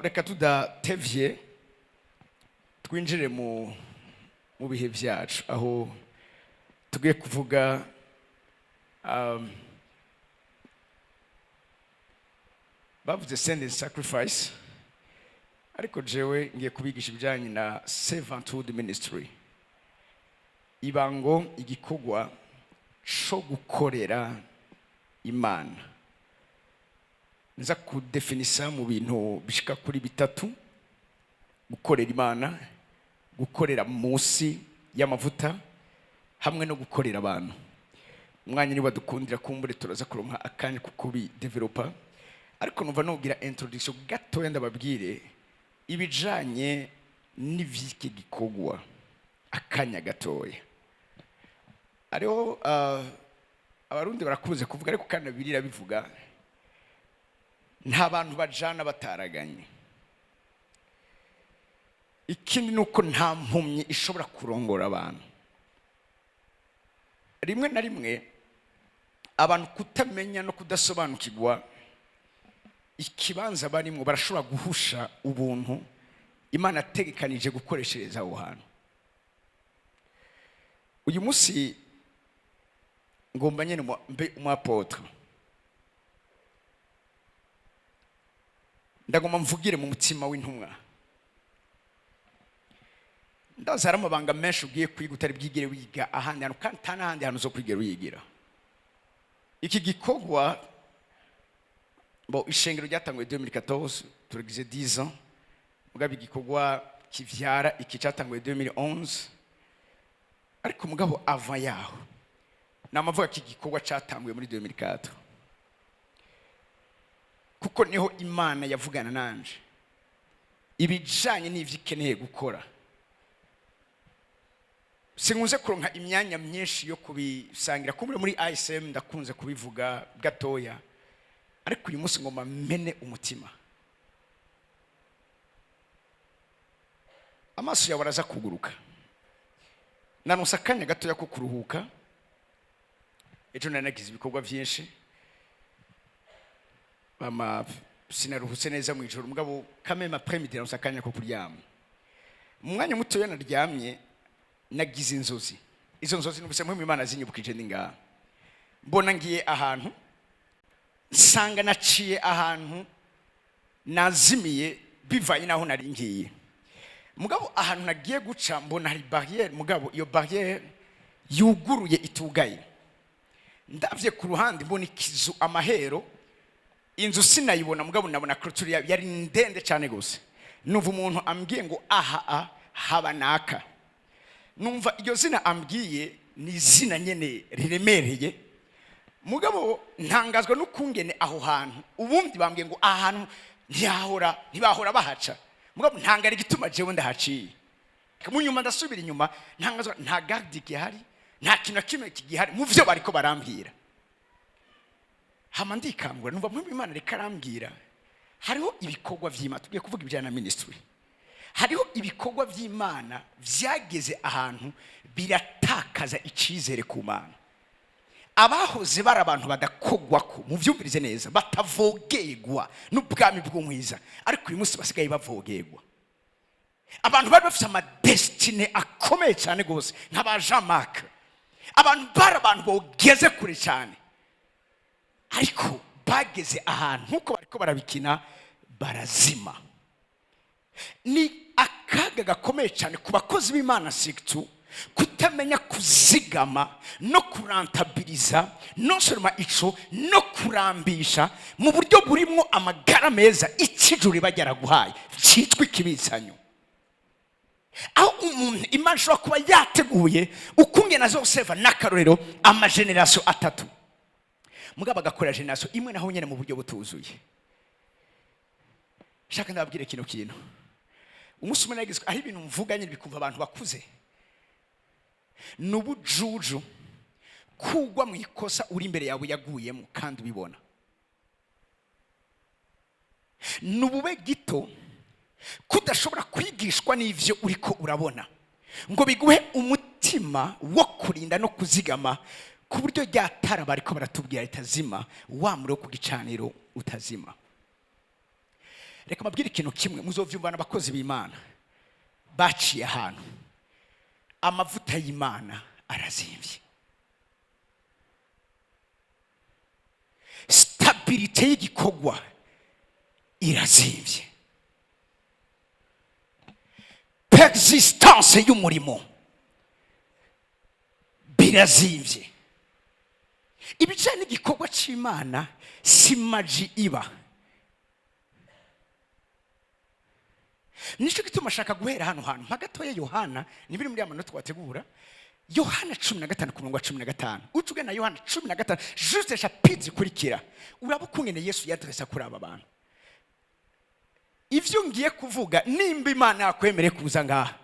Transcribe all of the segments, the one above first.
Reka tudatevye twinjire mu bihe byacu aho tugiye kuvuga bavuze send and sacrifice, ariko jewe ngiye kubigisha ibijyanye na servanthood ministry, ibango igikorwa co gukorera Imana. Nza kudefinisa mu bintu bishika kuri bitatu: gukorera Imana, gukorera munsi y'amavuta, hamwe no gukorera abantu. Umwanya niba dukundira, kumbure turaza kuronka akanya ko kubidevelopa, ariko numva nugira introduction gatoya, ndababwire ibijanye n'ivy'iki gikorwa akanya gatoya. Hariho Abarundi barakunze kuvuga, ariko kandi Bibiliya bivuga, nta bantu bajana bataraganye. Ikindi ni uko nta mpumyi ishobora kurongora abantu. Rimwe na rimwe abantu kutamenya no kudasobanukirwa ikibanza barimo, barashobora guhusha ubuntu Imana ategekanije gukoreshereza aho hantu. Uyu munsi ngomba nyine mbe umu apôtre, ndagomba mvugire mu mutima w'intumwa. Ndazi hari amabanga menshi ugiye kwiga utari bwigere wiga ahandi hantu, kandi nta n'ahandi hantu uzo kwigera wigira. Iki gikorwa bo ishengero ryatanguye 2014, turagize 10 ans, mugabo igikorwa kivyara iki cyatanguye 2011. Ariko mugabo avant yaho namavuga ko igikorwa cyatanguye muri 2004, kuko niho Imana yavugana nanje ibijanye n'ivyo ikeneye gukora. Sinkunze kuronka imyanya myinshi yo kubisangira kumbure muri ISM, ndakunze kubivuga gatoya, ariko uyu munsi ngomba mene umutima. Amaso yawe araza kuguruka. Naronse akanya gatoya ko kuruhuka. Ejo nari nagize ibikorwa byinshi, bama sinaruhutse neza mu ijoro, mugabo kameme après-midi naronse akanya ko kuryama. Mu mwanya mutoya naryamye, nagize inzozi. Izo nzozi numvise mpamvu Imana zinyibukije ndi ngaha. Mbona ngiye ahantu, nsanga naciye ahantu nazimiye bivanye n'aho nari ngiye. Mugabo ahantu nagiye guca, mbona hari barrière, mugabo iyo barrière yuguruye, itugaye. Ndavye ku ruhande, mbona ikizu, amahero inzu sinayibona, mugabo nabona clôture yayo yari ndende cyane gose. Numva umuntu ambwiye ngo aha a haba naka. Numva iryo zina ambwiye ni izina nyene riremereye, mugabo ntangazwa n'ukungene aho hantu ubundi bambwiye ngo aha hantu ntiyahora, ntibahora bahaca, mugabo ntangara igituma jewe ndahaciye. Mu nyuma ndasubira inyuma, ntangazwa, nta garde gihari, nta kintu na kimwe kigihari mu vyo bariko barambwira. Hama ndikangura, numva mpamvu Imana reka arambwira hariho ibikorwa vy'Imana. Tugiye kuvuga ibijyana na ministry. Hariho ibikorwa by'Imana byageze ahantu biratakaza icyizere ku Mana. Abahoze bari abantu badakogwako, muvyumvirize neza, batavogerwa n'ubwami bw'umwiza, ariko uyu munsi basigaye bavogerwa. Abantu bari bafite ama destinées akomeye cyane rwose, nka ba Jean Marc, abantu bari abantu bogeze kure cyane, ariko bageze ahantu nk'uko bariko barabikina barazima. Ni akaga gakomeye cyane ku bakozi b'Imana, surtout kutamenya kuzigama no kurantabiliza, non seulement ico, no kurambisha mu buryo burimo amagara meza ikijuru iba ryaraguhaye cyitwa ikibitsanyo, aho umuntu Imana ishobora kuba yateguye ukungena azoseva n'akarorero ama générations atatu, mugabo agakora génération imwe naho nyine mu buryo butuzuye. Shaka ndababwire kino kintu. Umunsi umwe nagizwe aho ibintu mvuga nyine bikumva abantu bakuze, ni ubujuju kugwa mu ikosa uri imbere yawe yaguyemo kandi ubibona. Ni ubube gito kudashobora kwigishwa n'ivyo uriko urabona ngo biguhe umutima wo kurinda no kuzigama, ku buryo rya tara bariko baratubwira ritazima, wa muriro ku gicaniro utazima. Reka mbabwire ikintu kimwe muzovyumvana. Abakozi b'Imana baciye ahantu, amavuta y'Imana arazimvye, stabilité y'igikorwa irazimvye, persistance y'umurimo birazimvye. Ibijyanye n'igikorwa cy'Imana si magie iba. Nicyo gituma ashaka guhera hano hantu nka gatoya. Yohana ni biri muri ya manota twategura. Yohana 15 ku murongo wa 15, uca ugana Yohana 15, juste chapitre ikurikira, uraba ukungene Yesu yadresa kuri aba bantu. Ivyo ngiye kuvuga, nimba Imana yakwemereye kuza ngaha,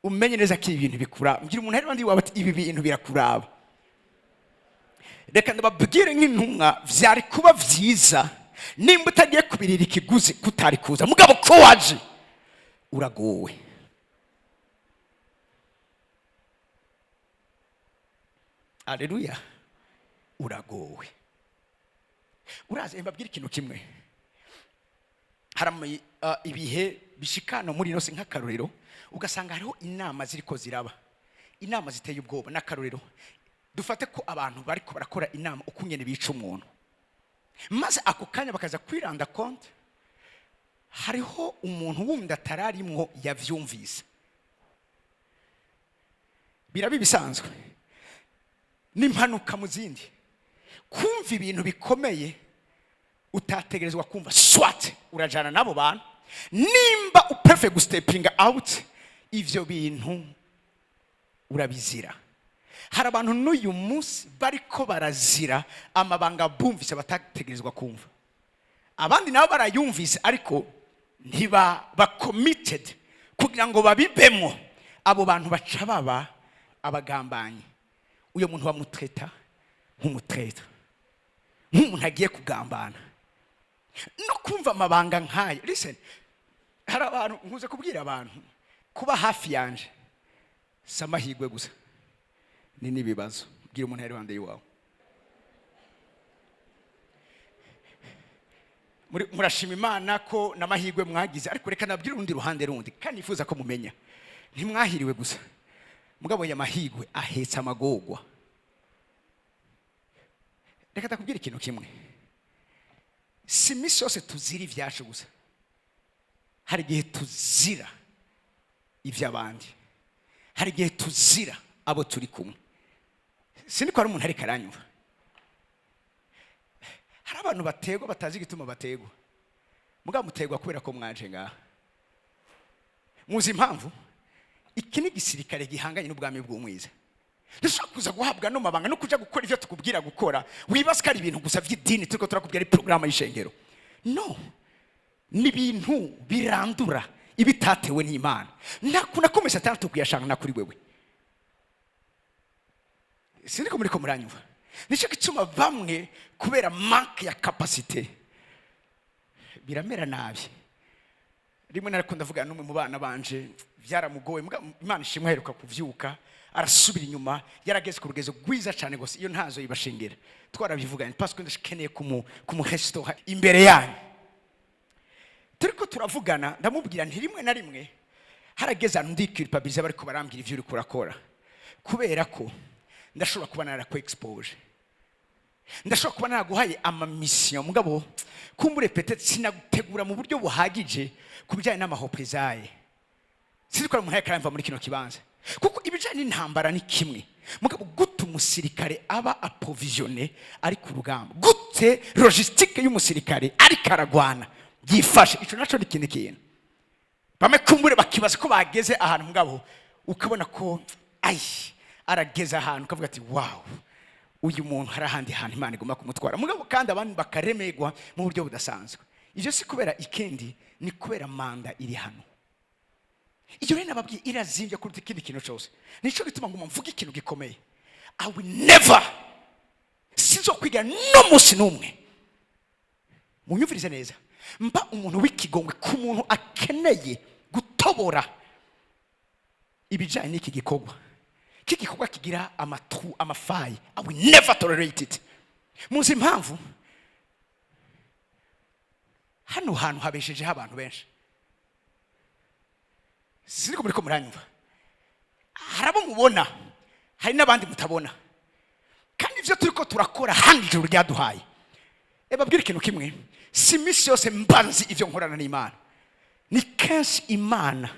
umenye neza ko ibi bintu bikuraba. Mbwira umuntu ari iruhande iwawe ati: "Ibi bintu birakuraba." Reka ndababwire nk'intumwa, vyari kuba vyiza nimba utagiye kubirira ikiguzi kutari kuza, mugabo ko waje uragowe. Aleluya! Uragowe. Urazi, mbabwire ikintu kimwe, hari ibihe bishikana muri ino si. Nk'akarorero, ugasanga hariho inama ziriko ziraba, inama ziteye ubwoba. N'akarorero, dufate ko abantu bariko barakora inama ukungene bica umuntu, maze ako kanya bakaza kwiranda compte hariho umuntu wundi atararimwo yavyumvise. Biraba ibisanzwe n'impanuka mu zindi, kumva ibintu bikomeye utategerezwa kumva. Soit urajana n'abo bantu, nimba uprefe gustepinga out, ivyo bintu urabizira. Hari abantu n'uyu munsi bariko barazira amabanga bumvise batategerezwa kumva. Abandi nabo barayumvise, ariko ntiba committed kugira ngo babibemo. Abo bantu baca baba abagambanyi. Uyo muntu bamutreta nk'umutreta, nk'umuntu agiye kugambana no kumva amabanga nk'ayo. Listen, hari abantu nkuze kubwira abantu, kuba hafi yanje si amahirwe gusa, ni n'ibibazo. Bwira umuntu ari iruhande y'iwawe. Murashima Imana ko n'amahirwe mwagize, ariko reka nabwire urundi ruhande rundi kandi nifuza ko mumenya. Ntimwahiriwe gusa, mugabo aya mahirwe ahetse amagorwa. Reka ndakubwira ikintu kimwe: si iminsi yose tuzira ibyacu gusa, hari igihe tuzira iby'abandi, hari igihe tuzira abo turi kumwe. Sindi ko hari umuntu ariko aranyumva. Hari abantu bategwa batazi igituma bategwa, mugabo mutegwa kubera ko mwaje ngaha. Muzi impamvu? Iki ni igisirikare gihanganye n'ubwami bw'umwiza. Dushobora kuza guhabwa no mabanga no kuja gukora ivyo tukubwira gukora, wibaza ko ari ibintu gusa vy'idini turiko turakubwira, ari porogaramu y'ishengero. No ni ibintu birandura ibitatewe n'Imana. Nta kuntu akomeza atandatu kuyashanga kuri wewe. Siniko muriko muranyumva? Nicyo gituma bamwe, kubera manque ya capacité, biramera nabi. Rimwe nariko ndavuga n'umwe mu bana banje, byaramugoye. Imana ishimwe, aheruka kuvyuka, arasubira inyuma, yarageze ku rugezo rwiza cyane gose. Iyo ntazo yibashingira, twarabivuganye, parce que ndakeneye kumurestora imbere yanyu. Turiko turavugana, ndamubwira nti: "Rimwe na rimwe harageze ahantu ndiculpabiliza, bariko barambwira ivyo uriko urakora, kubera ko ndashobora kuba naraku expose, ndashobora kuba naraguhaye ama mission, mugabo kumbure peut-être sinagutegura mu buryo buhagije ku bijyanye n'ama représailles." Sinzi ko ari umuntu ariko aramva muri kino kibanza, kuko ibijyanye n'intambara ni kimwe, mugabo gute umusirikare aba approvisionné ari ku rugamba, gute logistique y'umusirikare ariko aragwana yifashe, ico naco ni ikindi kintu. Bamwe kumbure bakibaza ko bageze ahantu, mugabo ukabona ko ayi arageze ahantu ukavuga ati: "Wow, uyu muntu hari ahandi hantu Imana igomba kumutwara." Mugabo kandi abandi bakaremegwa mu buryo budasanzwe. Ibyo si kubera ikindi, ni kubera manda iri hano. Iyo rero nababwiye irazimbye kuruta ikindi kintu cyose. Nicyo gituma nguma mvuga ikintu gikomeye: I will never, sinzokwigira n'umunsi n'umwe, munyumvirize neza, mba umuntu w'ikigongwe ku muntu akeneye gutobora ibijyanye n'iki gikorwa. Iki gikorwa kigira amatu ama failles, I will never tolerate it. Muzi impamvu? Hano hantu habeshejeho abantu benshi. Siniko muriko muranyumva? Hari abo mubona, hari n'abandi mutabona. Kandi ibyo turiko turakora hano, ijuru ryaduhaye. Babwire ikintu kimwe: si iminsi yose mba nzi ibyo nkorana n'Imana. Ni kenshi Imana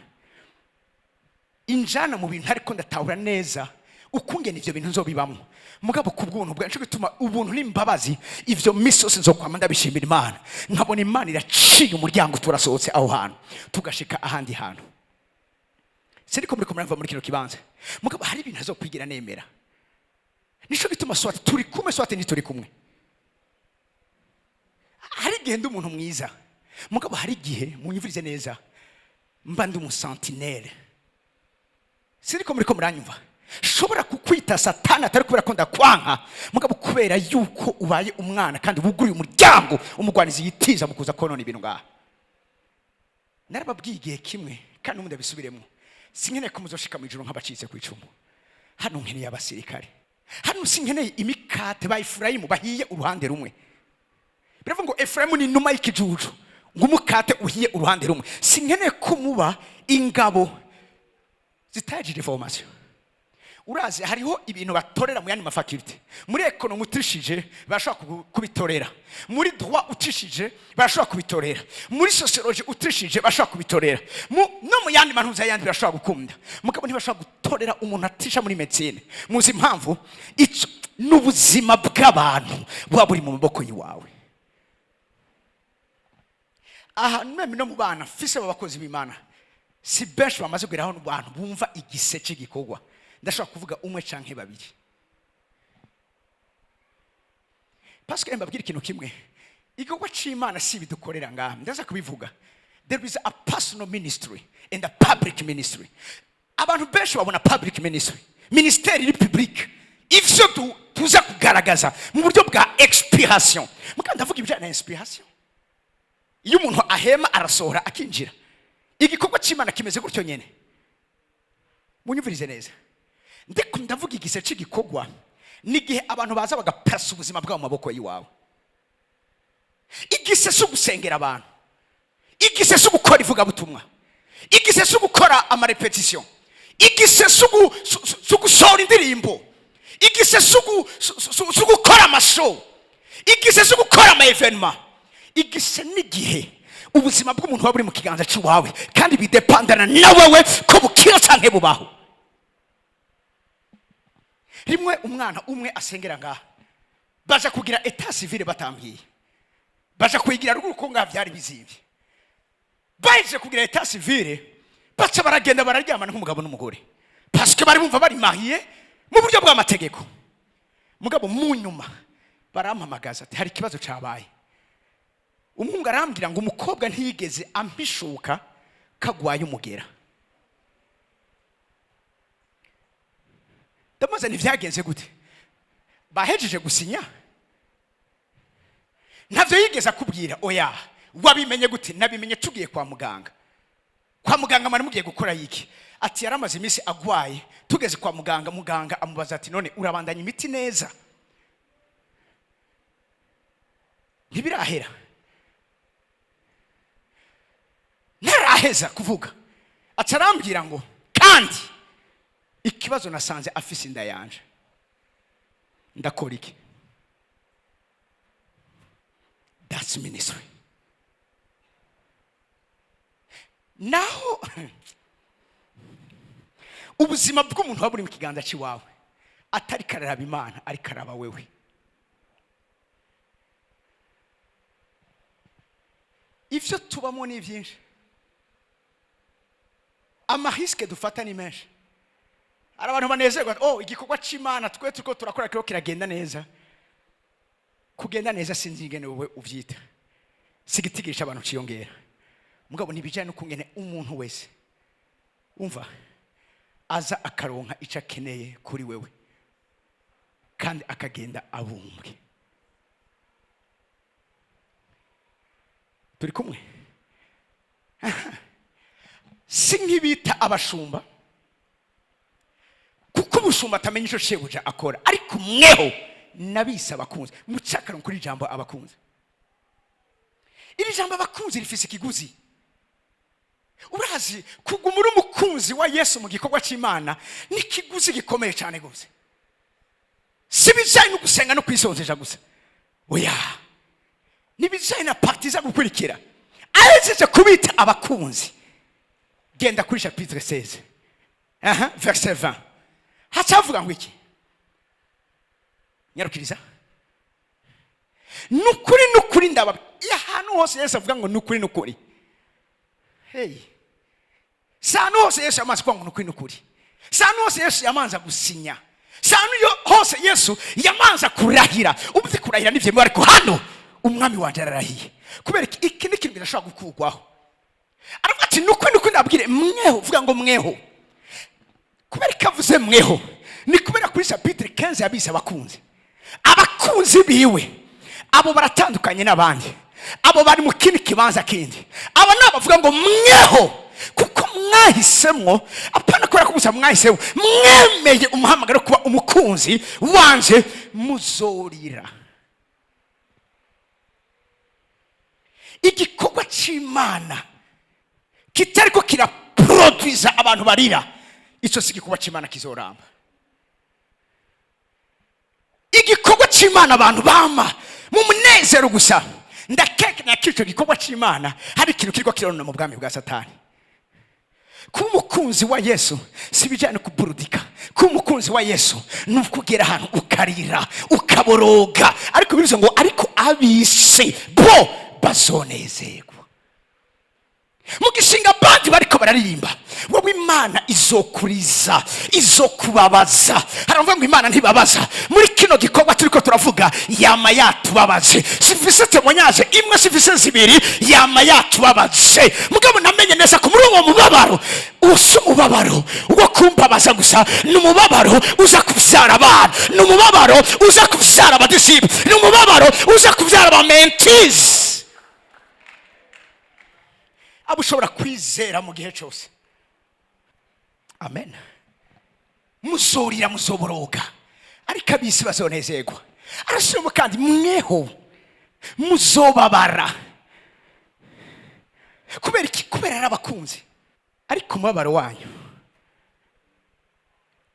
injana mu bintu, ariko ndatahura neza ukungena ivyo bintu nzobibamwo. Mugabo ku bw'ubuntu bwawe, nico gituma ubuntu n'imbabazi, ivyo minsi yose nzokwama ndabishimira Imana, nkabona Imana iraciye umuryango, turasohotse aho hantu, tugashika ahandi hantu. Siniko muriko muramva muri kino kibanza? Mugabo hari ibintu azokwigira nemera. Nico gituma soit turi kumwe, soit ntituri kumwe. Hari igihe ndi umuntu mwiza, mugabo hari igihe, munyumvirize neza, mba ndi umu sentinelle. Siniko muriko muranyumva? Shobora kukwita Satani, atari kubera ko ndakwanka, mugabo kubera yuko ubaye umwana kandi wuguruye umuryango umugwanizi yitiza mu kuza konona ibintu ngaha. Narababwiye igihe kimwe, kandi n'ubundi ndabisubiremo: sinkeneye ko muzoshika mu ijuru nk'abacitse ku icumu. Hano nkeneye abasirikare. Hano sinkeneye imikate ba Efurayimu bahiye uruhande rumwe. Biravuga ngo Efurayimu ni inuma y'ikijuju, ngo umukate uhiye uruhande rumwe. Sinkeneye ko muba ingabo zitagije formation. Urazi, hariho ibintu batorera mu yandi ma facultés. Muri économie utishije barashobora kubitorera, muri droit utishije barashobora kubitorera, muri sociologie utishije barashobora kubitorera, no mu yandi mantuza yandi birashobora gukunda. Mugabo ntibashobora gutorera umuntu atisha muri médecine. Muzi impamvu? Ico n'ubuzima bw'abantu buba buri mu maboko y'iwawe. Aha même no mu bana fise b'abakozi b'Imana, si benshi bamaze kugeraho abantu bumva igise cy'igikorwa. Ndashobora kuvuga umwe canke babiri, parce que mbabwira ikintu kimwe: igikorwa c'Imana si ibidukorera ngaha. Ndaza kubivuga. There is a personal ministry and a public ministry. Abantu benshi babona public ministry, ministère iri public, ivyo tuza kugaragaza mu buryo bwa expiration. Muga ndavuga ibijyanye na inspiration. Iyo umuntu ahema, arasohora, akinjira. Igikorwa cy'Imana kimeze gutyo nyene. Munyumvirize neza, ndiko ndavuga igise cy'igikorwa n'igihe abantu baza bagapasa ubuzima bwabo mu maboko y'iwawe. Igise si ugusengera abantu, igise si ugukora ivugabutumwa, igise si ugukora ama répétitions, igise si ugusohora indirimbo, igise si ugukora ama show, igise si ugukora ama événements. Igise n'igihe ubuzima bw'umuntu buba buri mu kiganza cy'iwawe, kandi bidepandana na wewe ko bukira canke bubaho. Rimwe umwana umwe asengera ngaha, baja kugira état civil batambwiye, baja kuyigira ruguru ko ngaha byari bizimvye. Baje kugira état civil, baca baragenda bararyamana nk'umugabo n'umugore, parce que bari bumva bari mariés mu buryo bw'amategeko. Mugabo mu nyuma barampamagaza ati: "Hari ikibazo cabaye." Umuhungu arambwira ngo: "Umukobwa ntiyigeze ampishuka kagwaye umugera." Ndamubaza: "Ntibyagenze gute? Bahejeje gusinya, ntabyo yigeze akubwira?" "Oya." "Wabimenye gute?" "Nabimenye tugiye kwa muganga." "Kwa muganga mwari mugiye gukora iki?" Ati: "Yari amaze iminsi agwaye. Tugeze kwa muganga, muganga amubaza ati: 'None urabandanya imiti neza, ntibirahera?' Ntaraheza kuvuga, aca arambwira ngo: 'Kandi ikibazo nasanze afise inda yanje. Ndakora iki?'" That's ministry. Naho ubuzima bw'umuntu buba buri mu kiganza cy'iwawe, atari kararaba Imana, ariko araba wewe. Ivyo tubamo ni byinshi, ama risques dufata ni menshi. Hari abantu banezerwa: "Oh, igikorwa c'Imana twe turiko turakora kiriko kiragenda neza." Kugenda neza, sinzi ingene wowe uvyita, sigitigisha abantu ciyongera, mugabo ntibijanye n'ukungene umuntu wese umva aza akaronka ico akeneye kuri wewe, kandi akagenda abumbwe. Turi kumwe? Si nk'ibita abashumba, kuko umushumba atamenya ico shebuja akora, ariko mweho nabise abakunzi. Mucakara kuri ijambo abakunzi. Iri jambo abakunzi rifise ikiguzi. Urazi, kuguma uri umukunzi wa Yesu mu gikorwa cy'Imana ni ikiguzi gikomeye cyane rwose. Si ibijyanye no gusenga no kwisonzesha gusa, oya, n'ibijyanye na partie iza gukurikira. Ahejeje kubita abakunzi, genda kuri chapitre 16, aha, verset 20, hacavuga ngo iki? Nyarukiriza. Nukuri, nukuri ndaba iyo ahantu hose Yesu avuga ngo nukuri, nukuri. Hey, si ahantu hose Yesu yamaze kuvuga ngo nukuri, nukuri. Si ahantu hose Yesu yamanza gusinya. Si ahantu hose Yesu yamanza kurahira. Ubuze kurahira nivyemewe, ariko hano Umwami wanje ararahiye. Kubera iki? Iki ni ikintu kidashobora gukurwaho. Aravuga ati: "Nukuri, nukuri ndabwire mweho." Vuga ngo mweho. Kubera ko avuze mweho, ni kubera kuri chapitre 15 yabise abakunzi. Abakunzi biwe abo baratandukanye n'abandi, abo bari mu kindi kibanza kindi. Aba ni abavuga ngo mweho kuko mwahisemwo, apana kubera ko gusa mwahisemo, mwemeye umuhamagaro wo kuba umukunzi wanje, muzorira. Igikorwa cy'Imana kitariko kiraproduiza abantu barira, icyo si igikorwa cy'Imana kizoramba. Igikorwa cy'Imana abantu bama mu munezero gusa, ndakekenya ko icyo gikorwa cy'Imana hari ikintu kiriko kironona mu bwami bwa Satani. Kuba umukunzi wa Yesu si ibijyanye no kuburudika. Kuba umukunzi wa Yesu ni ukugera ahantu ukarira, ukaboroga, ariko bivuze ngo ariko ab'isi bo bazonezerwa. Mu gishinga abandi bariko bararirimba, wowe Imana izokuriza, izokubabaza. Haravuga ngo Imana ntibabaza. Muri kino gikorwa turiko turavuga, yama yatubabaje. Sifise témoignage imwe, sifise zibiri, yama yatubabaje. Mugabo namenye neza ko muri uwo mubabaro, usi umubabaro wo kumbabaza gusa, ni umubabaro uza kubyara abana, ni umubabaro uza kubyara abadisciples, ni umubabaro uza kubyara abamentees, abo ushobora kwizera mu gihe cyose. Amen. Muzorira, muzoboroga, ariko ab'isi bazonezerwa. Arasubiramo kandi: mweho muzobabara. Kubera iki? Kubera ari abakunzi. Ariko umubabaro wanyu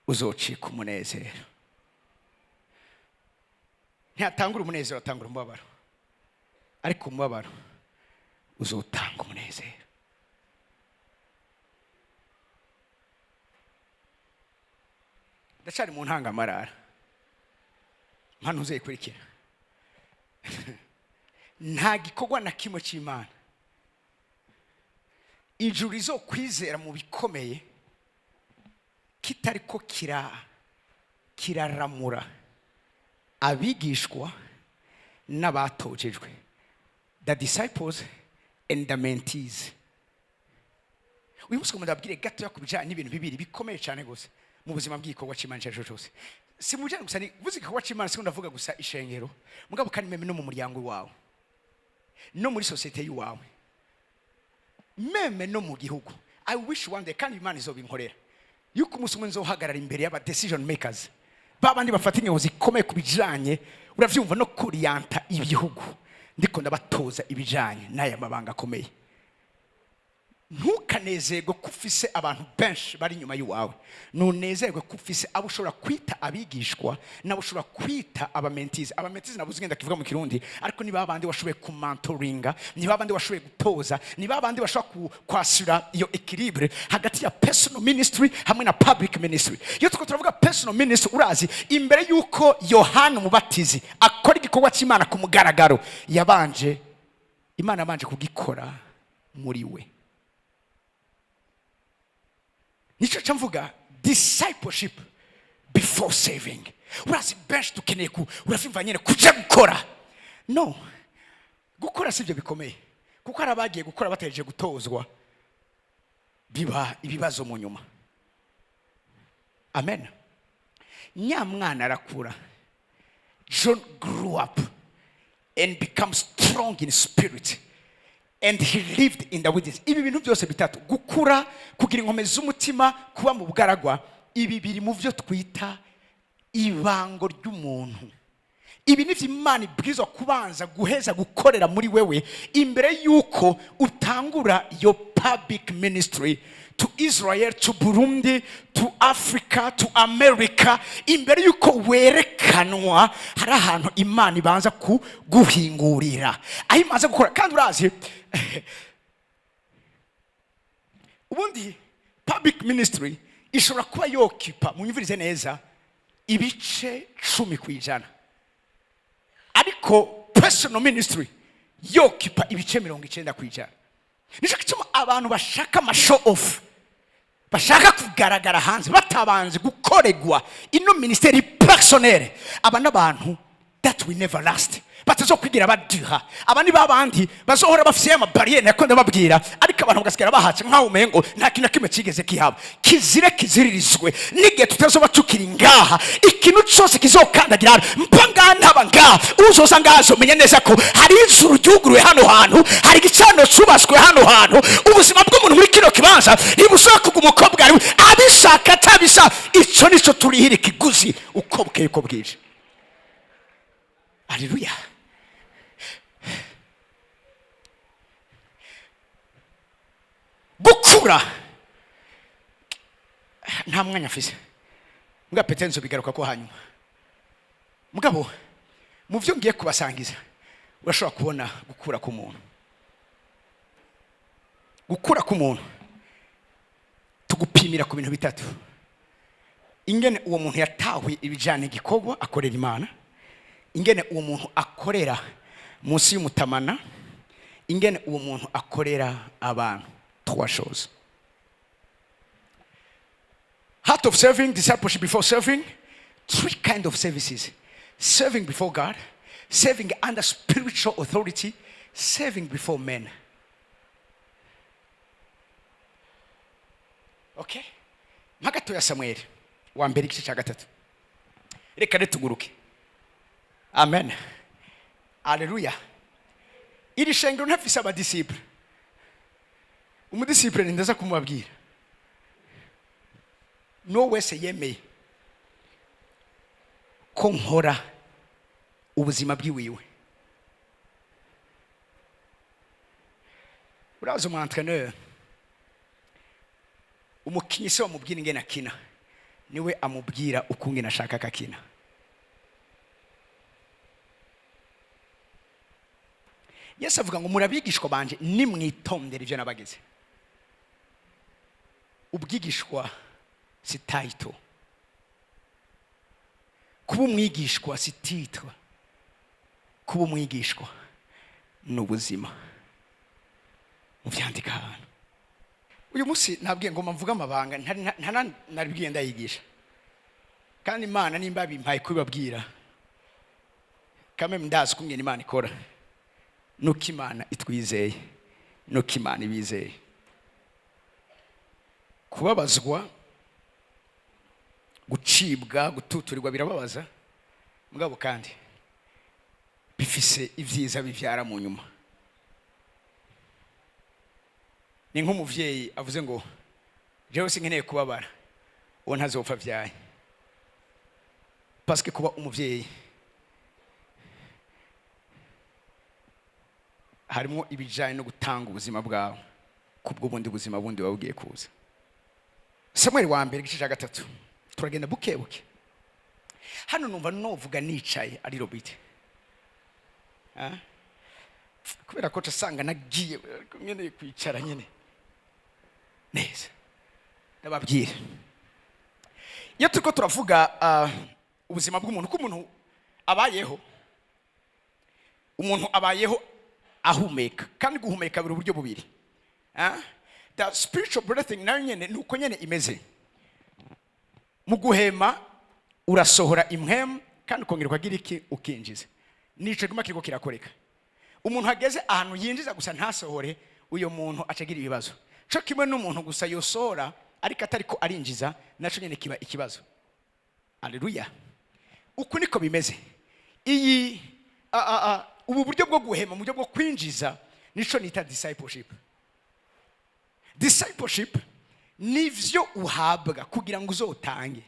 uzocika umunezero. Ntihatangura umunezero, atangura umubabaro, ariko umubabaro uzotanga umunezero. Ndacyari mu ntangamarara. Mpano uzeyikurikira: nta gikorwa na kimwe cy'Imana ijuru rizokwizera mu bikomeye kitariko kiraramura abigishwa n'abatojejwe, the disciples and the mentees. Uyu munsi ndababwire gatoya ku bijyanye n'ibintu bibiri bikomeye cyane gusa mu buzima bw'igikorwa cy'Imana icyo ari cyo cyose. Si mu bijyanye gusa, ni vuze igikorwa cy'Imana, si ndavuga gusa ishengero, mugabo kandi même no mu muryango wawe, no muri sosiyete y'iwawe, même no mu gihugu. I wish one day, kandi Imana izobinkorera, yuko umunsi umwe nzohagarara imbere y'aba decision makers, ba bandi bafata ingingo zikomeye ku bijanye, uravyumva, no kurienta ibihugu, ndiko ndabatoza ibijanye n'aya mabanga akomeye. Ntukanezerwe ko ufise abantu benshi bari inyuma y'iwawe, nunezerwe ko ufise abo ushobora kwita abigishwa n'abo ushobora kwita abamentees. Abamentees nabuze ngenda kivuga mu Kirundi, ariko ni babandi washoboye kumentoringa, ni babandi washoboye gutoza, ni babandi bashobora kwasura iyo équilibre hagati ya personal ministry hamwe na public ministry. Iyo turiko turavuga personal ministry, urazi, imbere y'uko Yohana Umubatizi akora igikorwa cy'Imana ku mugaragaro, yabanje, Imana yabanje kugikora muri we. Nicyo cyo mvuga discipleship before saving. Urazi, benshi dukeneye ku, uravyumva nyine, kuja gukora. No gukora si ibyo bikomeye, kuko hari abagiye gukora batahejeje gutozwa, biba ibibazo mu nyuma. Amen. Nyamwana arakura. John grew up and become strong in spirit, and he lived in the wilderness. Ibi bintu byose bitatu, gukura, kugira inkomezi z'umutima, kuba mu bugaragwa, ibi biri mu byo twita ibango ry'umuntu. Ibi nivyo Imana ibwirizwa kubanza guheza gukorera muri wewe imbere yuko utangura your public ministry to Israel, to Burundi, to Africa, to America. Imbere yuko werekanwa, hari ahantu Imana ibanza kuguhingurira, aho ibanza gukora. Kandi urazi, ubundi public ministry ishobora kuba yokipa, munyumvirize neza, ibice 10%, ariko personal ministry yokipa ibice 90%. Nicyo gituma abantu bashaka ama show off, bashaka kugaragara hanze, batabanze gukoregwa ino ministère personnelle, aba n'abantu that will never last, batazokwigira baduha. Aba ni babandi bazohora bafise ama barrières nako ndababwira, ariko abantu bagasigara bahatse nkaho umengo nta kintu na kimwe kigeze kihaba. Kizire kiziririzwe n'igihe tutazoba tukiri ngaha, ikintu cyose kizokandagira hano, mba ngaha, ntaba ngaha, uzoza ngaha azomenya neza ko hari ijuru ryuguruwe hano hantu, hari igicaniro cyubatswe hano hantu. Ubuzima bw'umuntu muri kino kibanza ntibushobora kuguma uko bwari, abishaka atabishaka. Ico nico turihira ikiguzi uko bukeye uko bwije. Aleluya! Gukura, nta mwanya afise mbwa petenzo bigaruka ko hanyuma. Mugabo mu byo ngiye kubasangiza, urashobora kubona gukura k'umuntu. Gukura k'umuntu tugupimira ku bintu bitatu: ingene uwo muntu yatahuye ibijyanye igikorwa akorera Imana, ingene uwo muntu akorera munsi y'umutamana, ingene uwo muntu akorera abantu. Trois choses: heart of serving, discipleship before serving, three kind of services: serving before God, serving under spiritual authority, serving before men. Okay, nka gatoya, Samweli wa mbere igice cya 3. Reka tuguruke. Amen, aleluya! Iri shengero ntafise aba disciples. Umu disciple ni ndaza kumubabwira, n'uwo wese yemeye ko nkora ubuzima bwiwiwe. Urazi, umu entraîneur, umukinyi se wamubwira ingene akina, niwe amubwira uko ingene ashaka ko akina. Yesu avuga ngo: "Murabigishwa banje nimwitondera ibyo nabageze." Ubwigishwa si title, kuba umwigishwa si titre, kuba umwigishwa ni ubuzima. Mubyandika ahantu. Uyu munsi ntabwiye ngo mvuge amabanga ntarabwiye ndayigisha, kandi Imana nimba bimpaye kubibabwira, kamwe ndazi ko ingene Imana ikora, nuko Imana itwizeye, nuko Imana ibizeye. Kubabazwa, gucibwa, gututurirwa birababaza, mugabo kandi bifise ibyiza bivyara mu nyuma. Ni nk'umuvyeyi avuze ngo: "Jewe sinkeneye kubabara," uwo ntazopfa avyaye, parce que kuba umuvyeyi harimo ibijanye no gutanga ubuzima bwawe kubw'ubundi buzima bundi buba bugiye kuza. Samuel wa mbere igice cya 3, turagenda buke buke. Hano numva novuga nicaye ari robite. Ah? Kubera ko asanga nagiye nkeneye kwicara nyine neza. Ndababwira, iyo turiko turavuga ubuzima bw'umuntu, ko umuntu abayeho, umuntu abayeho ahumeka, kandi guhumeka biri uburyo bubiri. The spiritual breathing nayo nyene ni uko nyene imeze. Mu guhema urasohora impwemu kandi ukongera ukagira iki? Ukinjiza. Nico guma kiriko kirakoreka. Umuntu ageze ahantu yinjiza gusa ntasohore, uyo muntu acagira ibibazo. Co kimwe n'umuntu gusa yosohora ariko atariko arinjiza, naco nyene kiba ikibazo. Aleluya! Uku niko bimeze. Iyi a, a, a, ubu buryo bwo guhema mu buryo bwo kwinjiza nico nita discipleship. Discipleship nivyo uhabwa kugira ngo uzotange.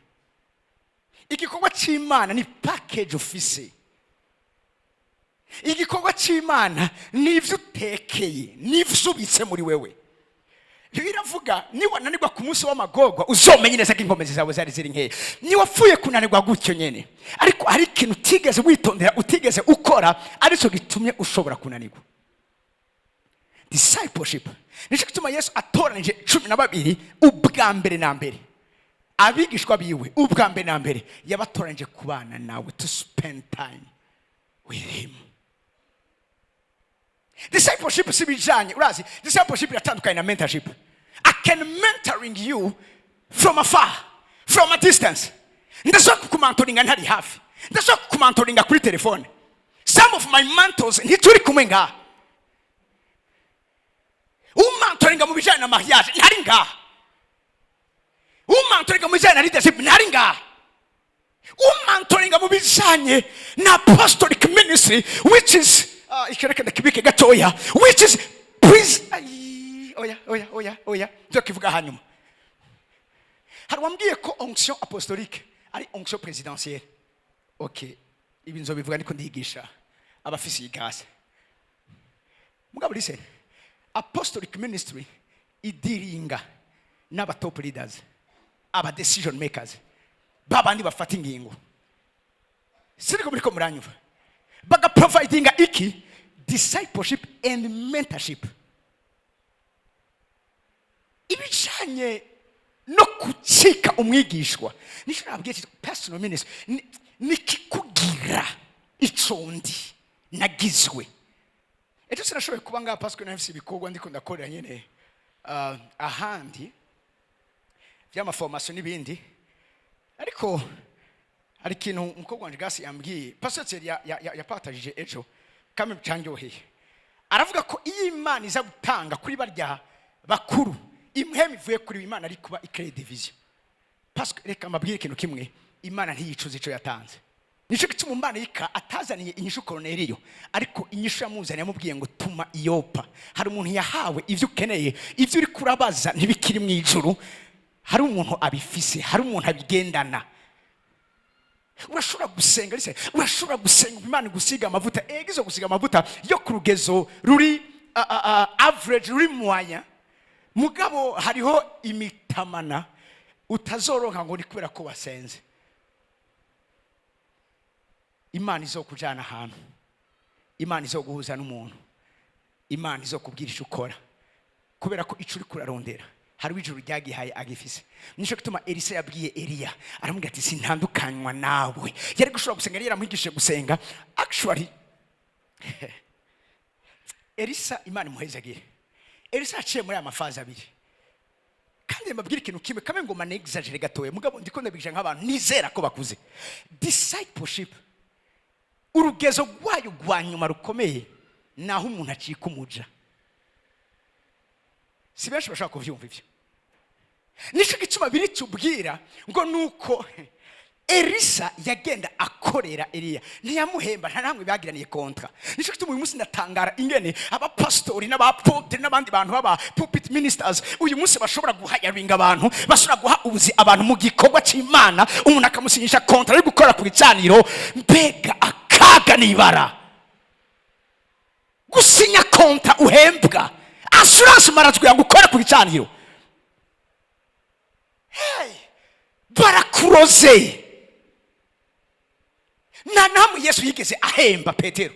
Igikorwa cy'Imana ni package ufise. Igikorwa cy'Imana ni ibyo utekeye, n'ibyo ubitse muri wewe. Biravuga niwananirwa ku munsi w'amagorwa, uzomenye neza ko inkomezi zawe zari ziri nkeya. Niwapfuye kunanirwa gutyo nyene, ariko hari ikintu utigeze witondera, utigeze ukora, aricyo gitumye ushobora kunanirwa. Discipleship, nicyo gituma Yesu atoranije 12, ubwa mbere na mbere abigishwa biwe, ubwa mbere na mbere yabatoranije kubana nawe, to spend time with him. Discipleship si ibijanye, urazi, discipleship iratandukanye na mentorship. I can mentoring you from afar, from a distance. Ndashobora kukumentoringa ntari hafi, ndashobora kukumentoringa kuri telefone. Some of my mentors ntituri kumwe ngaha. Umentoringa mu bijanye na mariage ntari ngaha, umentoringa mu bijanye na leadership ntari ngaha, umentoringa mu bijanye na apostolic ministry, which is icyo reka ndakibike gatoya, which is, please. Ai, oya, oya, oya, oya, nzo kivuga hanyuma. Hari wambwiye ko onction apostolique ari onction présidentielle. Okay, ibi nzobivuga ndiko ndigisha abafise iyi grâce. Mugabo listen, apostolic ministry idiringa n'aba top leaders, aba decision makers, babandi bafata ingingo. Siriko muriko muranyumva? Bagaprovidinga iki? Discipleship and mentorship. Ibijanye no gucika umwigishwa, nicyo nabwiye cyitwa personal ministry. Nikikugira ico ndi nagizwe. Ejo sinashoboye kuba ngaha parce que nafise ibikorwa ndiko ndakorera nyene ahandi by'amaformation n'ibindi. Ariko hari ikintu umukobwa wanje Gasi yambwiye, pastor Thierry yapartagije ejo, kandi cyanryoheye. Aravuga ko iyo Imana iza gutanga kuri barya bakuru impwemu ivuye kuri Imana, ari kuba icréer division. Parce que reka mbabwire ikintu kimwe: Imana ntiyicuza ico yatanze. Nicyo gituma umumarayika atazaniye inyishu Koroneliyo, ariko inyishu yamuzaniye, yamubwiye ngo: "Tuma i Yopa." Hari umuntu yahawe ibyo ukeneye. Ibyo uri kurabaza ntibikiri mu ijuru, hari umuntu abifise, hari umuntu abigendana. Urashobora gusenga, listen, urashobora gusenga Imana gusiga amavuta. Ega izo gusiga amavuta yo ku rugezo ruri average, ruri moyen. Mugabo hariho imitamana utazoronka ngo ni kubera ko wasenze. Imana izokujana ahantu, Imana izoguhuza n'umuntu, Imana izokubwira icyo ukora, kubera ko icyo uri kurarondera hari ijuru ryagihaye, agifise. Nicyo gituma Elisa yabwiye Eliya, aramubwira ati: "Sintandukanywa nawe." Yari gushobora gusenga, yari yaramwigishije gusenga. Actually, Elisa, Imana imuhezagire, Elisa yaciye muri aya maphases abiri. Kandi mbabwire ikintu kimwe, kamwe ngo manexagere gatoya, mugabo ndiko ndabigisha nk'abantu nizera ko bakuze. Discipleship, urugezo rwayo rwa nyuma rukomeye ni aho umuntu acika umuja. Si benshi bashobora kuvyumva ivyo. Nicyo gituma biri tubwira ngo nuko Elisa yagenda akorera Eliya, ntiyamuhemba, nta namwe bagiraniye contrat. Nicyo gituma uyu munsi ndatangara ingene abapasitori n'abapotere n'abandi bantu b'aba pulpit ministers uyu munsi bashobora guhayaringa abantu, bashobora guha ubuzi abantu mu gikorwa cy'Imana, umuntu akamusinyisha contrat yo gukora ku gicaniro. Mbega akaga n'ibara gusinya contrat, uhembwa assurance maladie kugira ngo ukore ku gicaniro! Hey, barakuroze. Nta namwe Yesu yigeze ahemba Petero.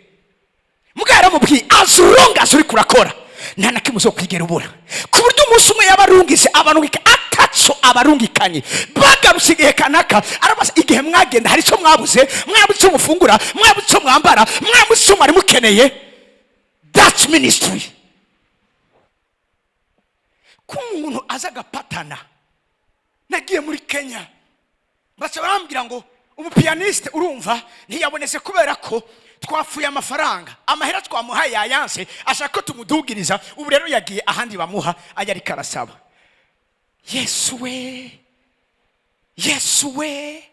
Mugabo yaramubwiye: "As long as uri kurakora, nta na kimwe uzokwigera ubura." Ku buryo umunsi umwe yabarungise, abarungika ataco abarungikanye. Bagarutse igihe kanaka, arabaza: "Igihe mwagenda hari icyo mwabuze? Mwabuze icyo mufungura? Mwabuze icyo mwambara? Mwabuze icyo mwari mukeneye?" That's ministry. Ko umuntu aza agapatana. Nagiye muri Kenya, baca barambwira ngo umupianiste, urumva, ntiyabonetse kubera ko twapfuye amafaranga, amahera twamuhaye yayanse, ashaka ko tumudugiriza. Ubu rero yagiye ahandi bamuha ayo ariko arasaba. Yesu we, Yesu we!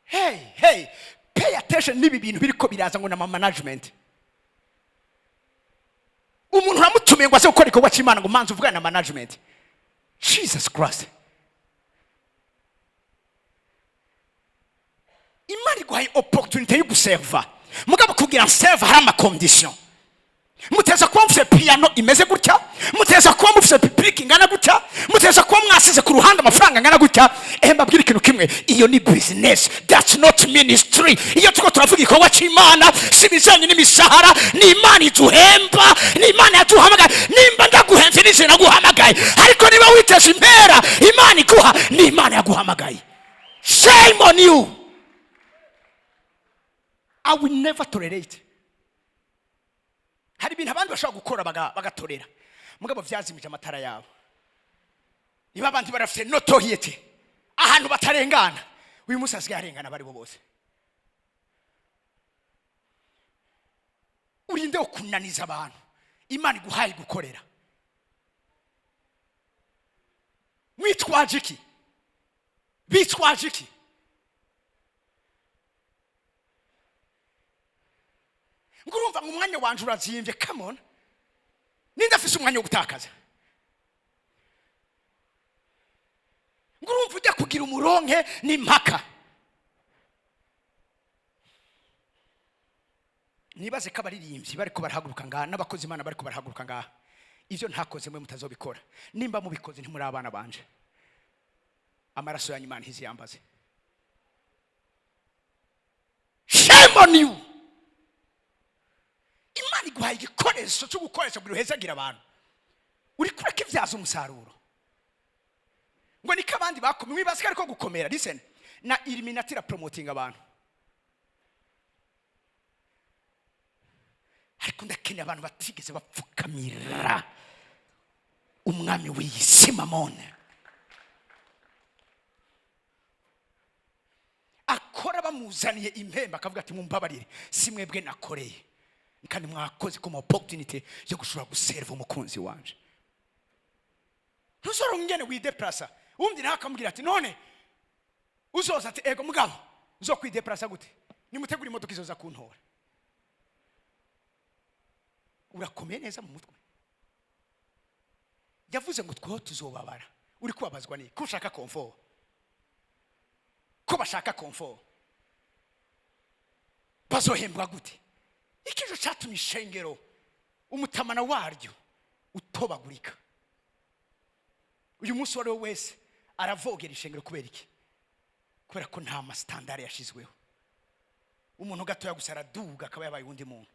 Hey, hey, pay attention n'ibi bintu biriko biraza ngo nama management. Umuntu uramutumiye ngo aze gukora igikorwa cy'Imana, ngo manza uvugane na management. Jesus Christ! Imana iguhaye opportunité yo guserva. Mugabo kugira nserve, hari ama conditions. Muteza kuba mufite piano imeze gutya, muteza kuba mufite public ingana gutya, muteza kuba mwasize ku ruhande amafaranga angana gutya. Mbabwire ikintu kimwe: iyo ni business, that's not ministry. Iyo turiko turavuga igikorwa cy'Imana, si ibijanye n'imishahara. Ni Imana iduhemba, ni Imana yaduhamagaye. Nimba ndaguhemvye, nije naguhamagaye. Ariko niba witeza impera Imana iguha, ni Imana yaguhamagaye, shame on you. I will never tolerate. Hari ibintu abandi bashobora gukora bagatorera, mugabo vyazimije amatara yabo. Niba abandi barafite notoriété ahantu batarengana, uyu munsi hasigaye arengana abari bo bose. Urinde wo kunaniza abantu Imana iguhaye gukorera. Mwitwaje iki? Bitwaje iki? Ngo urumva ngo umwanya wanje urazimbye. Come on, ninde afise umwanya wo gutakaza? Ngo urumva ujya kugira umuronke n'impaka. Nibaze ko abaririmbyi bariko barahaguruka ngaha, n'abakozi Imana bariko barahaguruka ngaha, ivyo ntakoze mwe mutazobikora. Nimba mubikoze, ntimuri abana banje. Amaraso yanyu Imana ntiziyambaze. Shame on you. Imana iguhaye igikoresho cyo gukoresha kugira uhezagira abantu, uri kureka ibyaza umusaruro ngo niko abandi bakomeye. Wibaza ko ariko gukomera. Listen, na Illuminati irapromotinga abantu, ariko ndakeneye abantu batigeze bapfukamira umwami w'iyi si, Mamone. Akora bamuzaniye impembe, akavuga ati: "Mumbabarire, si mwebwe nakoreye, kandi mwakoze kuma opportunity yo gushobora guserva umukunzi wanje." Ntuzora ingene wideplasa. Wundi nawe akamubwira ati: "None uzoza?" Ati: "Ego, mugabo uzokwideplasa gute? Nimutegure imodoka izoza kuntora." Urakomeye neza mu mutwe. Yavuze ngo tweho tuzobabara. Uri kubabazwa ni ko ushaka confort, ko bashaka confort. Bazohembwa gute? Ikijo cyatumye ishengero umutamana waryo utobagurika. Uyu munsi uwo ari we wese aravogera ishengero. Kubera iki? Kubera ko nta ma standards yashizweho. Umuntu gatoya gusa araduga, akaba yabaye uwundi muntu.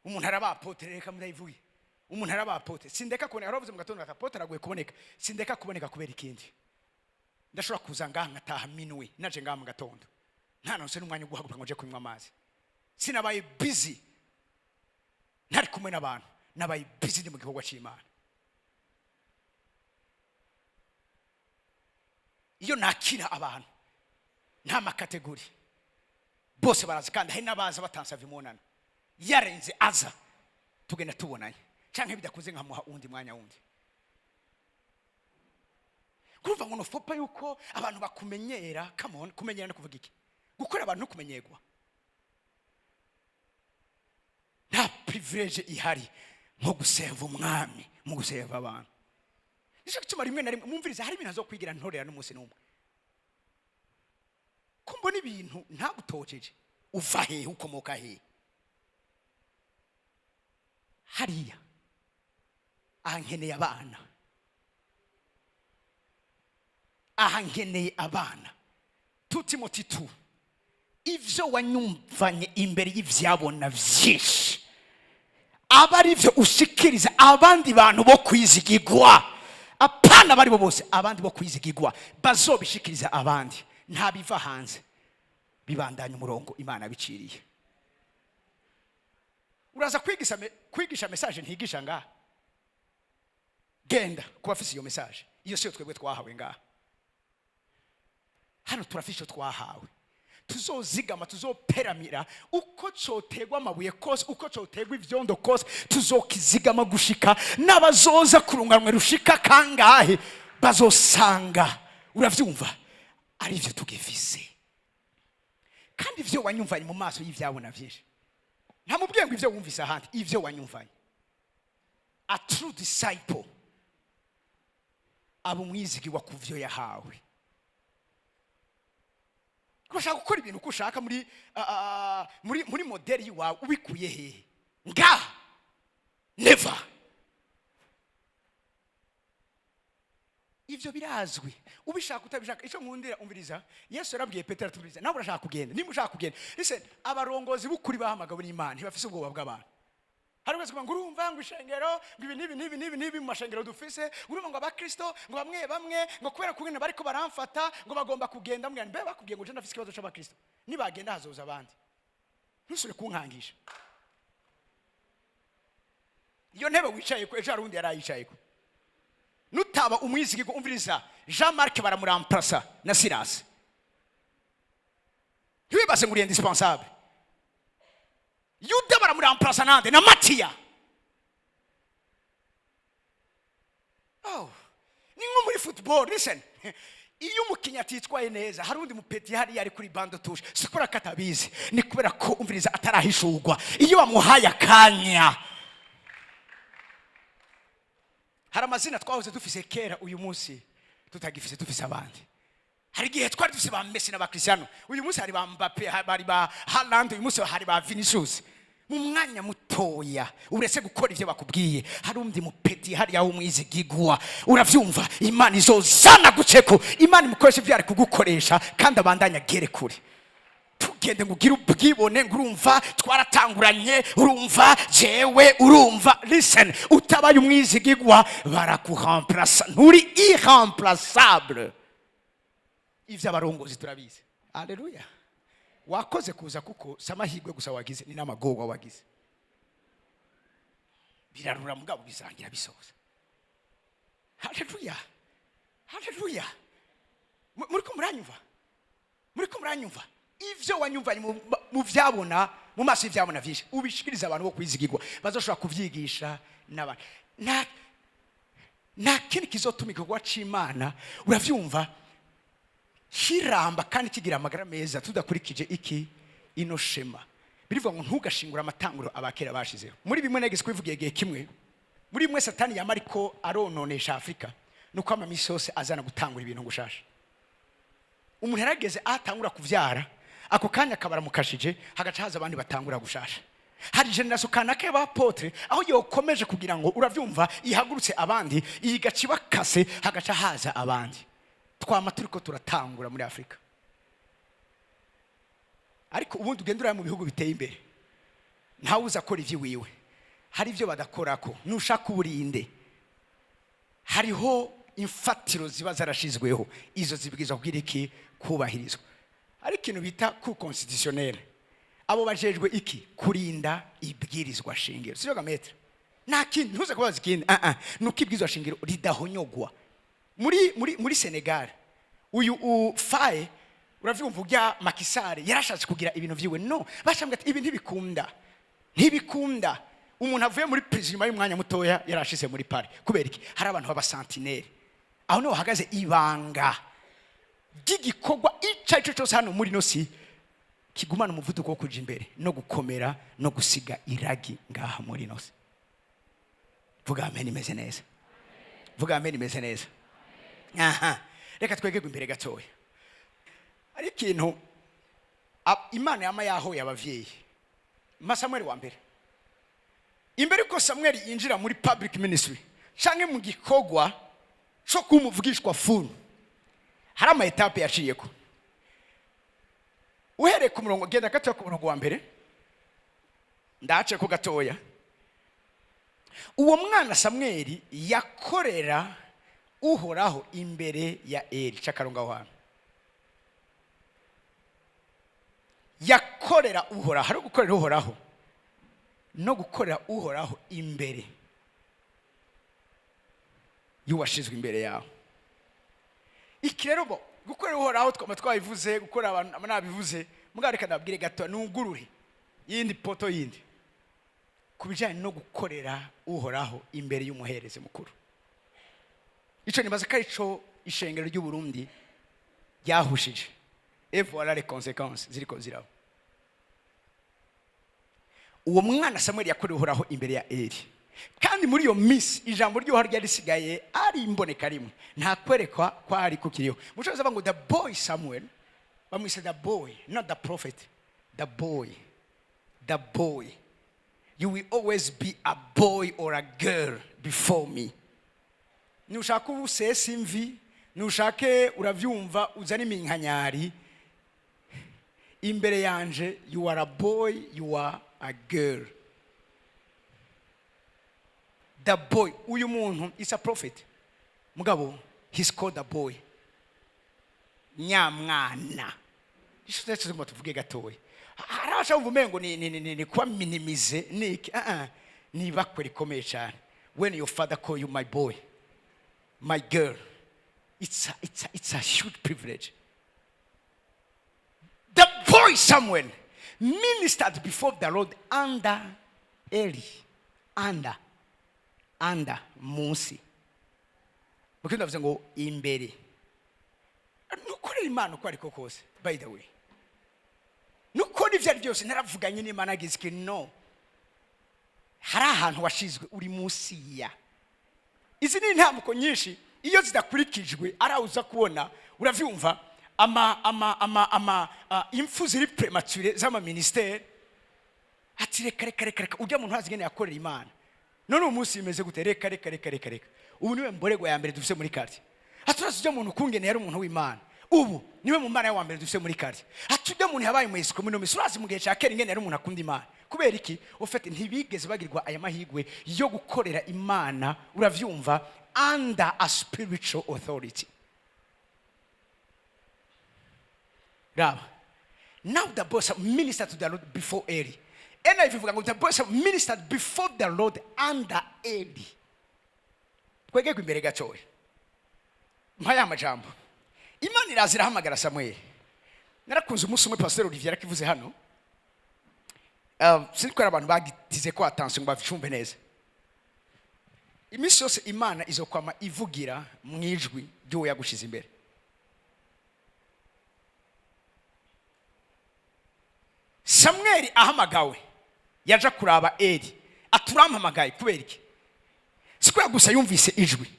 Umuntu araba apôtre, reka murayivuye. Umuntu araba apôtre. Sindeka kuboneka. Aravuze mu gatondo ati: "Apôtre aragoye kuboneka." Sindeka kuboneka kubera ikindi. Ndashobora kuza ngaha nkataha minuwe. Naje ngaha mu gatondo, nta nonse n'umwanya wo guhaguruka ngo nje kunywa amazi. Sinabaye busy ntari kumwe n'abantu, nabaye busy ndi mu gikorwa cy'Imana. Iyo nakira abantu, nta ma catégories, bose barazi. Kandi hari n'abaza batansava imibonano, yarenze aza tugenda tubonanye, canke bidakunze nkamuha uwundi mwanya wundi. Kurumva ngo nofopa yuko abantu bakumenyera. Come on, kumenyera no kuvuga iki? Gukora abantu no kumenyerwa. Nta privilege ihari nko guseva umwami mu guseva abantu. Nicyo gituma rimwe na rimwe mumviriza, hari ibintu azokwigira ntorera n'umunsi n'umwe. Ko mbona ibintu ntagutojeje, uva hehe? Ukomoka hehe? Hariya aha nkeneye abana, aha nkeneye abana. 2 Timothy 2: ivyo wanyumvanye imbere y'ivyabona vyinshi, aba ari byo ushikiriza abandi bantu bo kwizigigwa. Apana abari bo bose, abandi bo kwizigigwa bazobishikiriza abandi. Nta biva hanze, bibandanya umurongo Imana biciriye. Uraza kwigisha kwigisha message ntigisha ngaha. Genda kuba afise iyo message. Iyo siyo twebwe twahawe ngaha. Hano turafise icyo twahawe, tuzozigama, tuzoperamira uko cotegwa amabuye kose, uko cotegwa ivyondo kose, tuzokizigama gushika n'abazoza kurunganwe rushika kangahe bazosanga, uravyumva, ari ivyo tugifise. Kandi ivyo wanyumvanye mu maso y'ivyabona vyinshi, ntamubwiye ngo ivyo wumvise ahandi, ivyo wanyumvanye. A true disciple aba umwizigirwa ku vyo yahawe. Urashaka gukora ibintu uko ushaka muri modèle y'iwawe, ubikuye hehe ngaha? Never. Ivyo birazwi, ubishaka utabishaka. Icyo nkundira, umviriza, Yesu yarabwiye Petero ati: "Nawe urashaka kugenda, nimba ushaka kugenda." Listen, abarongozi b'ukuri bahamagawe n'Imana ntibafise ubwoba bw'abantu. Hari wese kuvuga ngo urumva ngo ishengero, ngo ibi n'ibi n'ibi n'ibi n'ibi mu mashengero dufise, urumva ngo abakristo ngo bamwe bamwe ngo kubera kungene bariko baramfata ngo bagomba kugenda. Mbwira, mbe bakubwiye ngo je ndafise ikibazo c'abakristo? Nibagenda hazoza abandi. Ntusubire kunkangisha. Iyo ntebe wicayeko, ejo hari undi yari ayicayeko. Nutaba umwizigirwa, umviriza, Jean Marc baramuramplasa na Silas. Ntiwibaze ngo uri indispensable. Yuda baramuramplasa nande? Na Matiya. Oh, ni nko muri football. Listen, iyo umukinnyi atitwaye neza, hari undi mupeti hariya ari kuri banc de touche. Si kubera ko atabizi, ni kubera ko, umviriza, atarahishurwa. Iyo bamuhaye akanya, hari amazina twahoze dufise kera, uyu munsi tutagifise, dufise abandi. Hari igihe twari dufise ba Messi na ba Cristiano, uyu munsi hari ba Mbappe, bari ba Haaland, uyu munsi hari ba Vinicius. Mu mwanya mutoya uretse gukora ivyo bakubwiye, hari undi mupeti hariya w'umwizigigwa, uravyumva, Imana izozana guceko, Imana imukoresha ivyo yari kugukoresha, kandi abandanya agere kure. Tugende ngo ugire ubwibone ngo urumva twaratanguranye, urumva jewe, urumva. Listen, utabaye umwizigigwa barakuremplasa, nturi irremplaçable. Ivyo abarongozi turabizi. Aleluya! Wakoze kuza, kuko si amahirwe gusa wagize, ni n'amagorwa wagize. Birarura, mugabo bisangira bisoza. Haleluya, haleluya! Muriko muranyumva? Muriko muranyumva? Ivyo wanyumvanye mu vyabona, mu maso y'ivyabona vyinshi, ubishikiriza abantu bo kwizigirwa bazoshobora kuvyigisha n'abantu. Nta kindi kizotuma igikorwa c'Imana, uravyumva, kiramba kandi kigira amagara meza tudakurikije iki ino schéma. Birivuga ngo ntugashingure amatanguro abakera bashizeho. Muri bimwe nageze kubivuga igihe kimwe, muri bimwe Satani yama ariko arononesha Afurika, nuko ama misi yose azana gutangura ibintu gushasha. Umuntu yarageze aho atangura kuvyara, ako kanya kabaramukashije, hagaca haza abandi batangura gushasha. Hari génération kanaka y'abapôtres aho yokomeje kugira ngo, uravyumva, ihagurutse abandi, iyi gaca ibakase, hagaca haza abandi. Twama turiko turatangura muri Afurika, ariko ubundi ugenda uraya mu bihugu biteye imbere, ntawe uza akora ivy'iwiwe. Hari ibyo badakorako. Nushaka uburinde, hariho imfatiro ziba zarashizweho, izo zibwirizwa kugira iki? Kubahirizwa. Hari ikintu bita cour constitutionnelle. Abo bajejwe iki? Kurinda ibwirizwa shingiro, sivyo ga maître? Nta kindi, ntuze kubaza ikindi. Ah ah, nuko ibwirizwa shingiro ridahonyogwa. Muri Senegal, uyu Faye, uravyumva, urya Macky Sall yarashatse kugira ibintu vyiwe, no bashambwe ati ibi ntibikunda, ntibikunda. Umuntu avuye muri prison, nyuma y'umwanya mutoya yarashize muri palais. Kubera iki? Hari abantu b'abasentinelles. Aho niho hahagaze ibanga ry'igikorwa icyo ari cyo cyose hano muri ino si kigumana umuvuduko wo kuja imbere no gukomera no gusiga iragi ngaha muri ino si. Vuga amen imeze neza, vuga amen imeze neza. Aha reka twegerwe imbere gatoya. Hari ikintu Imana yama yahoye abavyeyi. Ma Samuel wa mbere, imbere yuko Samuel yinjira muri public ministry canke mu gikorwa co kuba umuvugishwa funu, hari ama étapes yaciyeko. Uhereye ku murongo, genda gatoya ku murongo wa mbere, ndace ko gatoya. Uwo mwana Samweli yakorera Uhoraho imbere ya Eli. C'akarongo aho hantu, yakorera Uhoraho. Hari gukorera Uhoraho no gukorera Uhoraho imbere y'uwashizwe imbere yawe. Iki rero, bo gukorera Uhoraho twaba twabivuze, gukorera abantu nabivuze. Mugabo reka ndababwire gato, nugurure yindi poto yindi ku bijyanye no gukorera Uhoraho imbere y'umuherezi mukuru. Icyo nibaza ko arico ishengero ry'u Burundi ryahushije, et voilà les conséquences ziriko ziraba. Uwo mwana Samuel yakorewe Uhoraho imbere ya Eli, kandi muri iyo minsi ijambo ry'Uhoraho ryari risigaye ari imboneka rimwe, nta kwerekwa kwari kukiriho. Mucoza bavuga ngo the boy Samuel. Bamwise the boy, not the prophet, the boy, the boy. You will always be a boy or a girl before me. Nushaka ubu usese imvi, nushake uravyumva uzane iminkanyari imbere yanje, you are a boy, you are a girl. The boy. Uyu muntu is a prophet, mugabo he's called a boy, nyamwana. Isho tugomba tuvuge gatoya. Hari abashaka kumva umengo ni kuba minimize niki. Ah ah, ni ibakwe rikomeye cyane when your father call you my boy, my girl. It's a huge privilege. The boy Samuel ministered before the Lord under Eli. Under, munsi. Mukindo bavuze ngo imbere. Nukorera Imana uko ariko kose, by the way. Nukora ibyo ari byose, naravuganye n'Imana agize iki, no. Hari ahantu washizwe uri munsi ya. Izi ni intambuko nyinshi iyo zidakurikijwe arawuza kubona uravyumva ama impfu ziri prématurées z'ama ministères. Ati reka, reka, reka, reka, ujya muntu azi ingene yakorera Imana. None uyu munsi bimeze gute? Reka, reka, reka, reka, reka, ubu niwe mborego ya mbere dufise muri quartier. Ati urazi ujya muntu kungene yari umuntu w'Imana, ubu niwe mu mana wa mbere dufise muri quartier. Ati ujya muntu yabaye mu esikominомisi, urazi mu gihe cya kera ingene yari umuntu akunda Imana. Kubera iki? Ufite ntibigeze bagirwa aya mahirwe yo gukorera Imana uravyumva under a spiritual authority. Raba, now the boy ministered to the Lord before Eli. NIV ivuga ngo the boy ministered before the Lord under Eli. Twegegwe imbere gatoya mpa ya majambo. Imana iraza irahamagara Samuel. Narakunze umunsi umwe Pastor Olivier yarakivuze hano. Sinzi ko hari abantu bagitize ko attention ngo bavyumve neza. Iminsi yose Imana izokwama ivugira mu ijwi ry'uwo yagushize imbere. Samweli ahamagawe yaja kuraba Eli, aturampamagaye kubera iki? Si kubera gusa yumvise ijwi,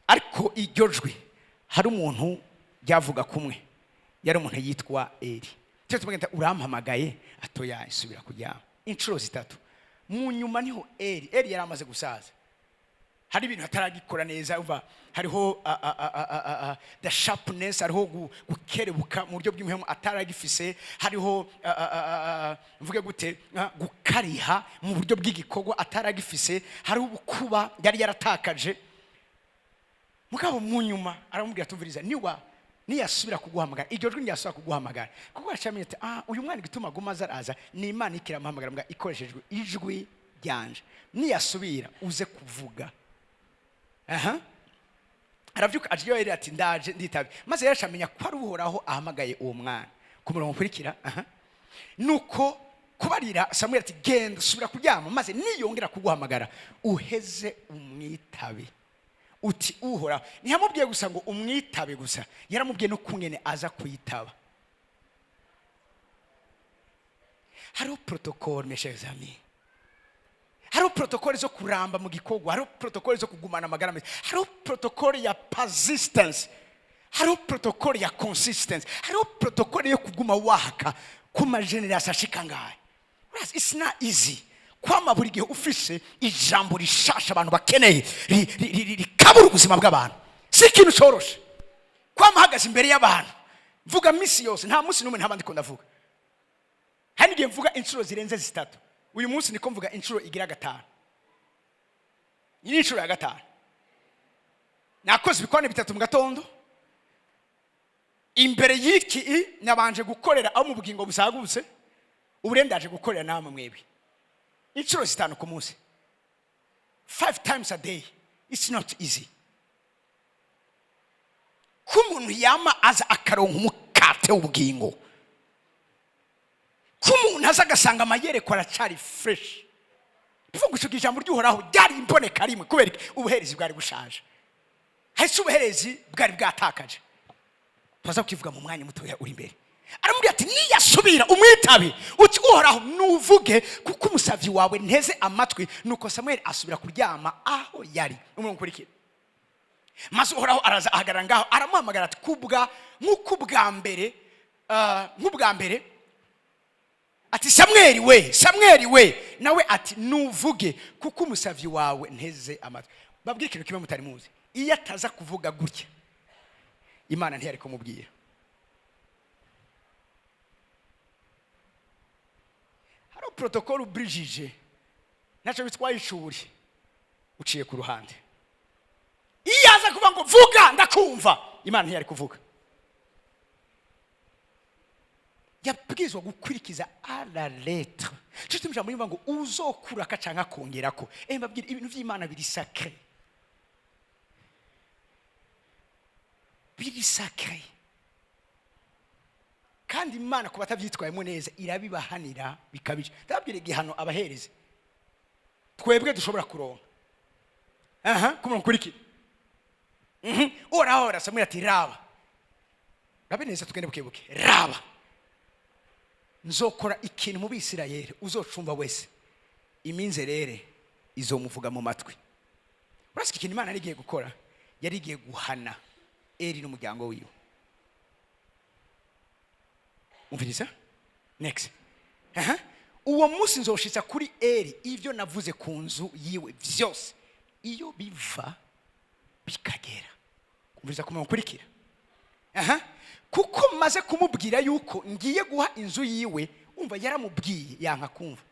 ariko iryo jwi hari umuntu ryavuga kumwe, yari umuntu yitwa Eli. Cyo tumugenda urampamagaye, atoya isubira kuryama inshuro zitatu. Mu nyuma niho Eli yari amaze gusaza, hari ibintu ataragikora neza. Umva, hariho the sharpness, hariho gukerebuka mu buryo bw'impemu ataragifise, hariho mvuge gute, gukariha mu buryo bw'igikorwa ataragifise, hariho ubukuba yari yaratakaje. Mugabo mu nyuma aramubwira, tumviriza, niwa niyasubira kuguhamagara iryo jwi, ntiyasubira kuguhamagara kuko yacamenye ati uyu mwana igituma aguma aza araza ni Imana ikiramuhamagara mbwa ikoreshejwe ijwi ryanje. Niyasubira uze kuvuga. Aha aravyuka aje iyo ati ndaje nditabe, maze yaracamenya ko ari Uhoraho ahamagaye uwo mwana. Ku murongo ukurikira, aha nuko kubarira Samuel ati genda subira kuryama, maze niyongera kuguhamagara uheze umwitabe uti Uhoraho. Ntiyamubwiye gusa ngo umwitabe gusa, yaramubwiye no kungene aza kuyitaba. Hariho protocole, mes chers amis, hariho protocole zo kuramba mu gikorwa, hariho protocole zo kugumana amagara meza, hariho protocole ya persistence, hariho protocole ya consistency, hariho protocole yo kuguma waka ku ma generation ashika ngahe. Urazi, it's not easy kwama buri gihe ufise ijambo rishasha abantu bakeneye rikabura ubuzima bw'abantu. Si ikintu coroshe kwama hagaze imbere y'abantu mvuga misi yose. Nta munsi n'umwe ntaba ndiko ndavuga. Hari n'igihe mvuga inshuro zirenze zitatu. Uyu munsi niko mvuga inshuro igira gatanu. Iyi ni inshuro ya gatanu. Nakoze ibikoni bitatu mu gatondo imbere y'iki, nabanje gukorera aho mu bugingo busagutse, ubu rero ndaje gukorera namwe mwebwe inshuro zitanu ku munsi, 5 times a day. It's not easy ko umuntu yama aza akaronka umukate w'ubugingo, ko umuntu aza agasanga amayereko aracari fresh. Bivuga ngo ijambo ry'Uhoraho ryari imboneka rimwe. Kubera iki? Ubuherezi bwari bushaje, hahise ubuherezi bwari bwatakaje. Tuza kukivuga mu mwanya mutoya uri imbere. Aramubwira ati niyasubira umwitabe uti Uhoraho nuvuge, kuko umusavyi wawe nteze amatwi. Nuko Samuel asubira kuryama aho yari. Umurongo ukurikira, Maze Uhoraho araza ahagarara ngaho, aramuhamagara ati: "Kubwa nk'uko ubwa mbere, nk'ubwa mbere," ati: "Samweli we, Samweli we." Nawe ati: "Nuvuge, kuko umusavyi wawe nteze amatwi." Babwire ikintu kimwe mutari muzi: iyo ataza kuvuga gutya, Imana ntiyari kumubwira. Hari protocole ubrijije, ntacyo bitwaye ishuri uciye ku ruhande. Iyo aza kuvuga ngo: "Vuga, ndakumva," Imana ntiyari kuvuga. Yabwirizwa gukurikiza à la lettre. Cyo ijambo rivuga ngo uzokuraka canke akongerako. Mbabwire, ibintu vy'Imana biri sacré, biri sacré, kandi Imana ku batavyitwayemo neza irabibahanira bikabije. Ndababwira igihano abaherezi twebwe dushobora kuronka. Aha kumwe kuriki Uhoraho Samweli ati: "Raba, rabe neza, tugende bukebuke. Raba, nzokora ikintu mu Bisirayeli, uzocumva wese iminzerere izomuvuga mu matwi." Urasika ikintu Imana yari igiye gukora? Yari igiye guhana Eri n'umuryango wiwe. Umviriza next. Aha. "Uwo munsi nzoshitsa kuri Eri ivyo navuze ku nzu yiwe vyose, iyo biva bikagera." Umviriza kumenya ukurikira. Aha. "Kuko maze kumubwira yuko ngiye guha inzu yiwe." Umva, yaramubwiye yanka kumva.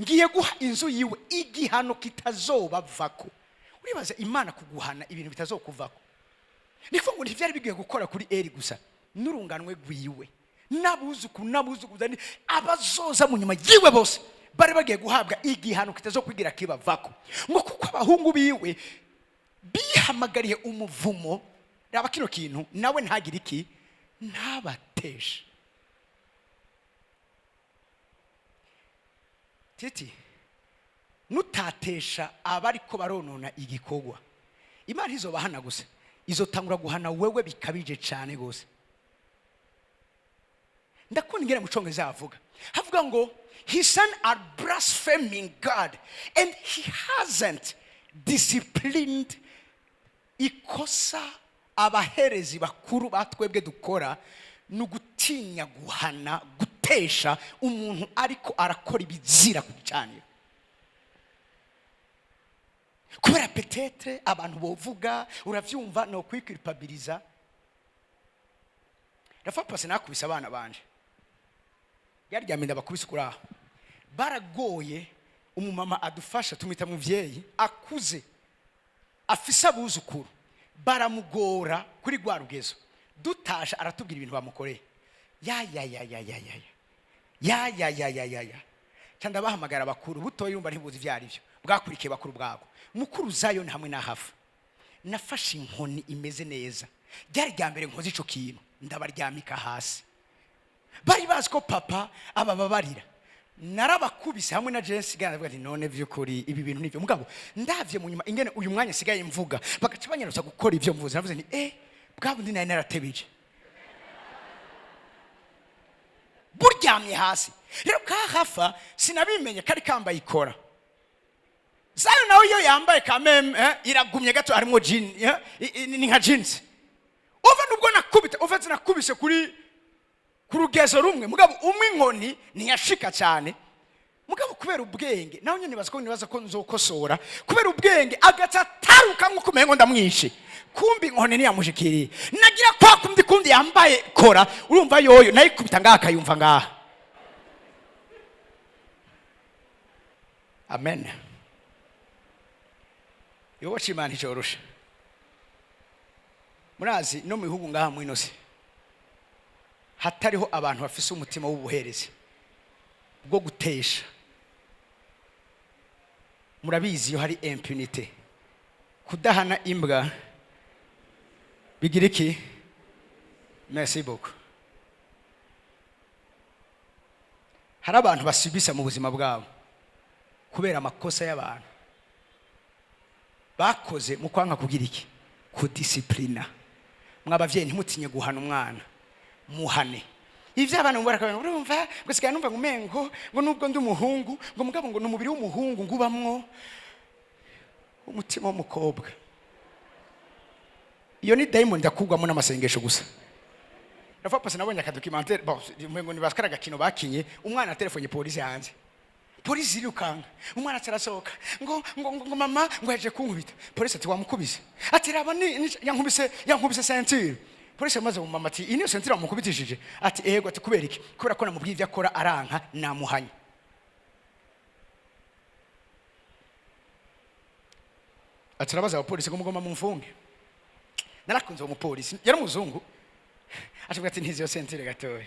"Ngiye guha inzu yiwe igihano kitazobavako." Uribaza Imana kuguhana ibintu bitazokuvako? Ni kuvuga ngo ntivyari bigiye gukora kuri Eri gusa, n'urunganwe rwiwe, n'abuzuku n'abuzukuza, abazoza mu nyuma yiwe bose bari bagiye guhabwa igihano kitazokwigira kibavako. Ngo kuko abahungu biwe bihamagariye umuvumo. Raba kino kintu, nawe ntagire iki, ntabateshe. Titi nutatesha abariko baronona igikorwa, Imana izobahana gusa, izotangura guhana wewe bikabije cane gose. Ndakunda ingene mu Congereza havuga, havuga ngo: "His son are blaspheming God and he hasn't disciplined." Ikosa abaherezi bakuru batwebwe dukora ni ugutinya guhana, gutesha umuntu ariko arakora ibizira ku gicaniro, kubera peut-être abantu bovuga. Uravyumva, ni ukwiculpabiliza. Rafa pasi nakubise abana banje, yaryamye, ndabakubise kuri aho baragoye. Umumama adufasha, tumwita muvyeyi, akuze, afise abuzukuru, baramugora kuri rwa rugezo. Dutasha aratubwira ibintu bamukoreye. Ya ya ya ya ya ya ya ya ya ya ya ya. Ca ndabahamagara bakuru butoya, yumva ntibuzi ivyo ari byo, bwakurikiye bakuru bwabo, mukuru Zayoni hamwe na Hafa. Nafashe inkoni imeze neza, ryari rya mbere nkoze ico kintu, ndabaryamika hasi. Bari bazi ko papa abababarira. Narabakubise hamwe na Jensi gana, ndavuga nti: "None vy'ukuri ibi bintu nivyo?" Mugabo ndavye mu nyuma ingene uyu mwanya sigaye mvuga, bagaca banyarutsa gukora ivyo mvuze, navuze nti: "Bwa bundi nari naratebije buryamye hasi." Rero ka Hafa sinabimenye kari kambaye ikora. Zayo nawe iyo yambaye kameme iragumye gato, harimo jean, ni nka jeans. Uva nubwo nakubita, uva sinakubise kuri ku rugezo rumwe, mugabo umwe inkoni ntiyashika cyane. Mugabo kubera ubwenge, nawe nyine nibaza ko nzokosora, kubera ubwenge agaca ataruka nk'uko umengo ndamwishe. Kumbi inkoni ntiyamushikiriye. Nagira kwa kundi kundi yambaye kora, urumva yoyo nayikubita ngaha akayumva ngaha. Amen. Igikorwa c'Imana nticoroshe. Murazi no mu bihugu ngaha mwino si hatariho abantu bafise umutima w'ubuherezi bwo gutesha. Murabizi, iyo hari impunité, kudahana imbwa bigira iki? Merci beaucoup. Hari abantu basubisa mu buzima bwabo kubera amakosa y'abantu bakoze mu kwanka kugira iki? Kudisciplina. Mwabavyeyi, ntimutinye guhana umwana, muhane. Ivyo abana mubara kabanga, urumva ngo sigaye numva ngo umengo ngo nubwo ndi umuhungu, ngo mugabo ngo ni umubiri w'umuhungu ngubamwo umutima w'umukobwa. Iyo ni dayimoni ndakugwamo n'amasengesho gusa. Rafa pasi nabonye aka documentaire, bon, ngo ni baskara agakino bakinye. Umwana telefonye polisi hanze, polisi irukanga, umwana atarasohoka ngo mama ngo yaje kunkubita. Polisi ati: "Wamukubise?" Ati: "Raba, ni yankubise ceinture." Polisi amaze mu mama ati: "Iyi niyo ceinture wamukubitishije?" Ati: "Ego." Ati: "Kubera iki?" "Kubera ko namubwiye ibyo akora aranka, namuhanye." Ati arabaza abapolisi ngo: "Mugomba mumfunge?" Narakunze uwo mupolisi, yari umuzungu. Acavuga ati: "Ntizi iyo ceinture gatoya."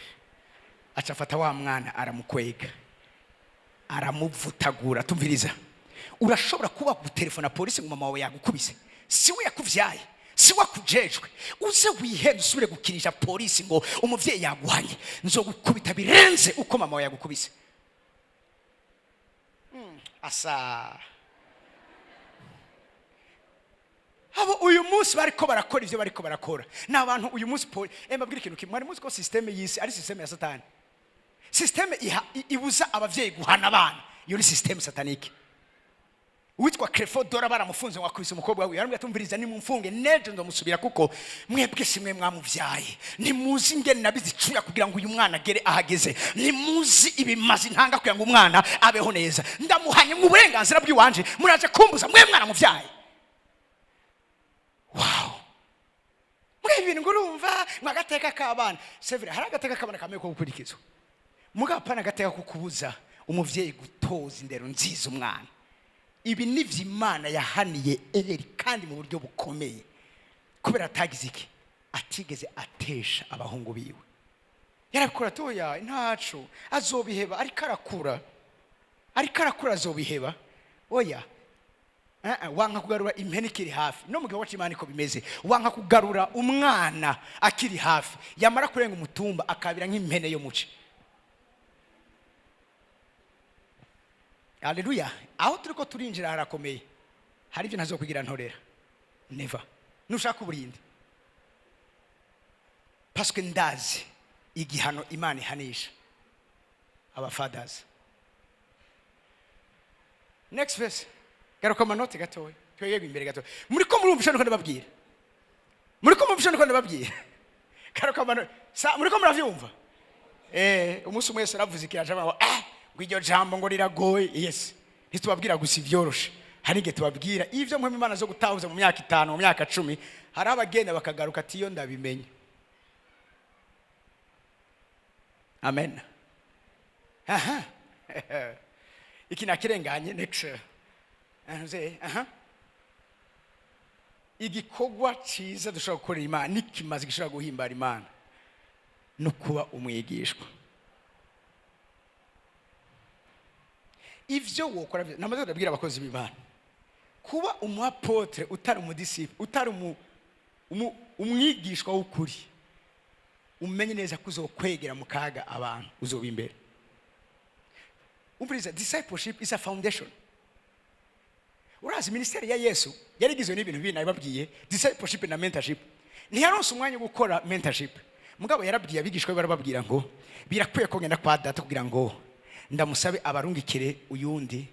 Aca afata wa mwana, aramukwega, aramuvutagura. Tumviriza, urashobora kuba gutelefona polisi ngo mama wawe yagukubise, si we yakuvyaye, si we akujejwe. Uze wihende usubire gukinisha polisi ngo umuvyeyi yaguhanye, nzogukubita birenze uko mama wawe yagukubise. Asa abo uyu munsi bariko barakora ivyo bariko barakora ni abantu uyu munsi poli. Mbabwira ikintu kimwe: mwari muzi ko système y'isi ari système ya Satani? Système ibuza abavyeyi guhana abana, iyo ni système satanique. Uwitwa Creflo Dollar baramufunze ngo akubise umukobwa wiwe. Yaramubwiye ati: "Umviriza, nimumfunge, nejo nzomusubira, kuko mwebwe si mwe mwamuvyaye. Ntimuzi ingene nabizicuya kugira ngo uyu mwana agere ahageze. Ntimuzi ibimazi ntanga kugira ngo umwana abeho neza. Ndamuhanye mu burenganzira bw'iwanje, muraje kumbuza mwe mwaramuvyaye?" Wow! Muri ibi bintu ngo urumva ngo agateka k'abana, c'est vrai, hari agateka k'abana kamwe ko gukurikizwa, mugabo apana agateka ko kubuza umuvyeyi gutoza indero nziza umwana. Ibi ni vyo Imana yahaniye Eri, kandi mu buryo bukomeye, kubera atagize iki? Atigeze atesha abahungu biwe. Yarabikora toya, ntaco azobiheba, ariko arakura, ariko arakura azobiheba. Oya. Wanka kugarura impene ikiri hafi. No mu gihugu cy'Imana iko bimeze: wanka kugarura umwana akiri hafi, yamara kurenga umutumba akabira nk'impene yo muci. Haleluya! Aho turi ko turinjira harakomeye. Hari ibyo ntazokwigira ntorera, never. Nushaka uburinde, parce que ndazi igihano Imana ihanisha aba fathers. Next verse. Garuka amanoti gatoya, twegegwe imbere gatoya. Muri ko murumva icyo niko ndababwira? Muri ko murumva icyo niko ndababwira? Garuka amanoti sa. Muri ko muravyumva? Umunsi umwe Yesu aravuze ikintu, aca ngo ngo iryo jambo ngo riragoye. Yes, ntitubabwira gusa ibyoroshe, hari igihe tubabwira ivyo muhema Imana zo gutahuza mu myaka 5, mu myaka 10. Hari abagenda bakagaruka ati: "Iyo ndabimenye." Amen. Aha, iki nakirenganye. Next. Nze aha, igikorwa cyiza dushobora gukorera Imana n'ikimazi gishobora guhimbara Imana no kuba umwigishwa. Ivyo wokora, namaze ndabwira abakozi b'Imana, kuba umu apôtre utari umu disciple, utari umwigishwa w'ukuri, umenye neza ko uzokwegera mu kaga abantu uzoba imbere. Umviriza, discipleship is a foundation. Urazi ministère ya Yesu yari igizwe n'ibintu bibiri nabibabwiye: discipleship na mentorship. Ntiyaronse umwanya wo gukora mentorship, mugabo yarabwiye abigishwa be, barababwira ngo: "Birakwiye ko ngenda kwa Data kugira ngo ndamusabe abarungikire uyundi